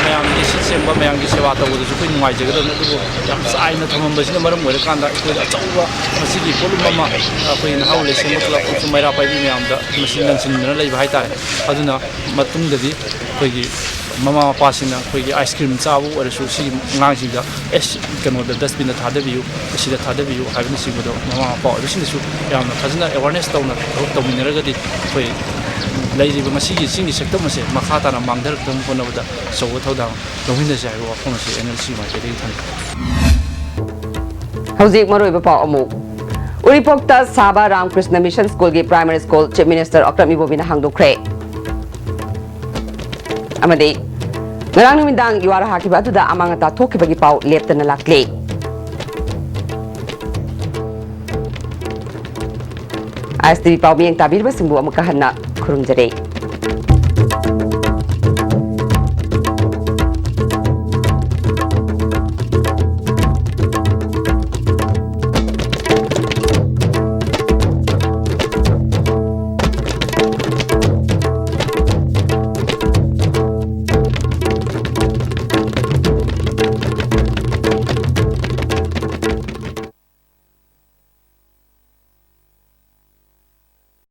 ꯃꯌꯥꯝꯒꯤ ꯁꯤꯠ ꯁꯦꯡꯕ, ꯃꯌꯥꯝꯒꯤ ꯁꯦꯕꯥ ꯇꯧꯕꯗꯁꯨ ꯑꯩꯈꯣꯏ ꯅꯨꯡꯉꯥꯏꯖꯒꯗꯕꯅꯤ꯫ ꯑꯗꯨꯕꯨ ꯌꯥꯝ ꯆꯥꯏꯅ ꯊꯝꯃꯝꯕꯁꯤꯅ ꯃꯔꯝ ꯑꯣꯏꯔꯀꯥꯟꯗ ꯑꯩꯈꯣꯏꯗ ꯑꯆꯧꯕ ꯃꯁꯤꯒꯤ ꯄꯣꯠꯂꯨꯝ ꯑꯃ ꯑꯩꯈꯣꯏ ꯅꯍꯥꯔꯣꯜ ꯂꯩꯁꯦꯝꯕ ꯀ꯭ꯂꯕ ꯑꯃꯁꯨꯡ ꯃꯩꯔꯥ ꯄꯥꯏꯕꯤ ꯃꯌꯥꯝꯗ ꯃꯁꯤ ꯂꯪꯁꯤꯟꯗꯨꯅ ꯂꯩꯕ ꯍꯥꯏꯇꯥꯔꯦ꯫ ꯑꯗꯨꯅ ꯃꯇꯨꯡꯗꯗꯤ ꯑꯩꯈꯣꯏꯒꯤ ꯃꯃꯥ ꯃꯄꯥꯁꯤꯡꯅ ꯑꯩꯈꯣꯏꯒꯤ ꯑꯥꯏꯁ ꯀ꯭ꯔꯤꯝ ꯆꯥꯕ ꯑꯣꯏꯔꯁꯨ ꯁꯤꯒꯤ ꯑꯉꯥꯡꯁꯤꯡꯗ ꯑꯦꯁ ꯀꯩꯅꯣꯗ ꯗꯁꯕꯤꯟꯗ ꯊꯥꯗꯕꯤꯌꯨ, ꯑꯁꯤꯗ ꯊꯥꯗꯕꯤꯌꯨ ꯍꯥꯏꯕꯅꯆꯤꯡꯕꯗꯣ ꯃꯃꯥ ꯃꯄꯥ ꯑꯣꯏꯕꯁꯤꯡꯅꯁꯨ ꯌꯥꯝꯅ ꯐꯖꯅ ꯑꯦꯋꯥꯔꯅꯦꯁ ꯇꯧꯅ ꯊꯕꯛ ꯇꯧꯃꯤꯟꯅꯔꯒꯗꯤ ꯑꯩꯈꯣꯏ ꯂꯩꯔꯤꯕ ꯉꯁꯤꯒꯤ ꯆꯤꯡꯒꯤ ꯁꯛꯇꯝ ꯑꯁꯦ ꯃꯈꯥ ꯇꯥꯅ ꯃꯥꯡꯊꯔꯛꯇꯅꯕ ꯍꯣꯠꯅꯕꯗ ꯑꯆꯧꯕ ꯊꯧꯗꯥꯡ ꯂꯧꯃꯤꯟꯅꯁꯦ ꯍꯥꯏꯕ ꯋꯥꯐꯝ ꯑꯁꯤ ꯑꯦꯟ ꯑꯦꯜ ꯁꯤ ꯃꯥꯏꯀꯩꯗꯒꯤ ꯊꯝꯖꯩ꯫ ꯍꯧꯖꯤꯛ ꯃꯔꯨꯑꯣꯏꯕ ꯄꯥꯎ ꯑꯃꯨꯛ꯫ ꯎꯔꯤꯄꯣꯛꯇ ꯁꯥꯕ ꯔꯥꯝꯀ꯭ꯔꯤꯁꯅ ꯃꯤꯁꯟ ꯁ꯭ꯀꯨꯜꯒꯤ primary school chief minister Okram ꯏꯕꯣꯕꯤꯅ ꯍꯥꯡꯗꯣꯛꯈ꯭ꯔꯦ꯫ ꯑꯃꯗꯤ ꯉꯔꯥꯡ ꯅꯨꯃꯤꯗꯥꯡ ꯌꯨꯍꯥꯔ ꯍꯥꯈꯤꯕ ꯑꯗꯨꯗ ꯑꯃꯥꯡ ꯑꯇꯥ ꯊꯣꯛꯈꯤꯕꯒꯤ ꯄꯥꯎ ꯂꯦꯞꯇꯅ ꯂꯥꯛꯂꯤ꯫ ꯑꯥꯏ ꯑꯦꯁ ꯇꯤ ꯚꯤ ꯄꯥꯎ ꯃꯤꯠꯌꯦꯡ ꯇꯥꯕꯤꯔꯤꯕꯁꯤꯡꯕꯨ ꯑꯃꯨꯛꯀ ꯍꯟꯅ ꯈꯨꯔꯨꯝꯖꯔꯤ꯫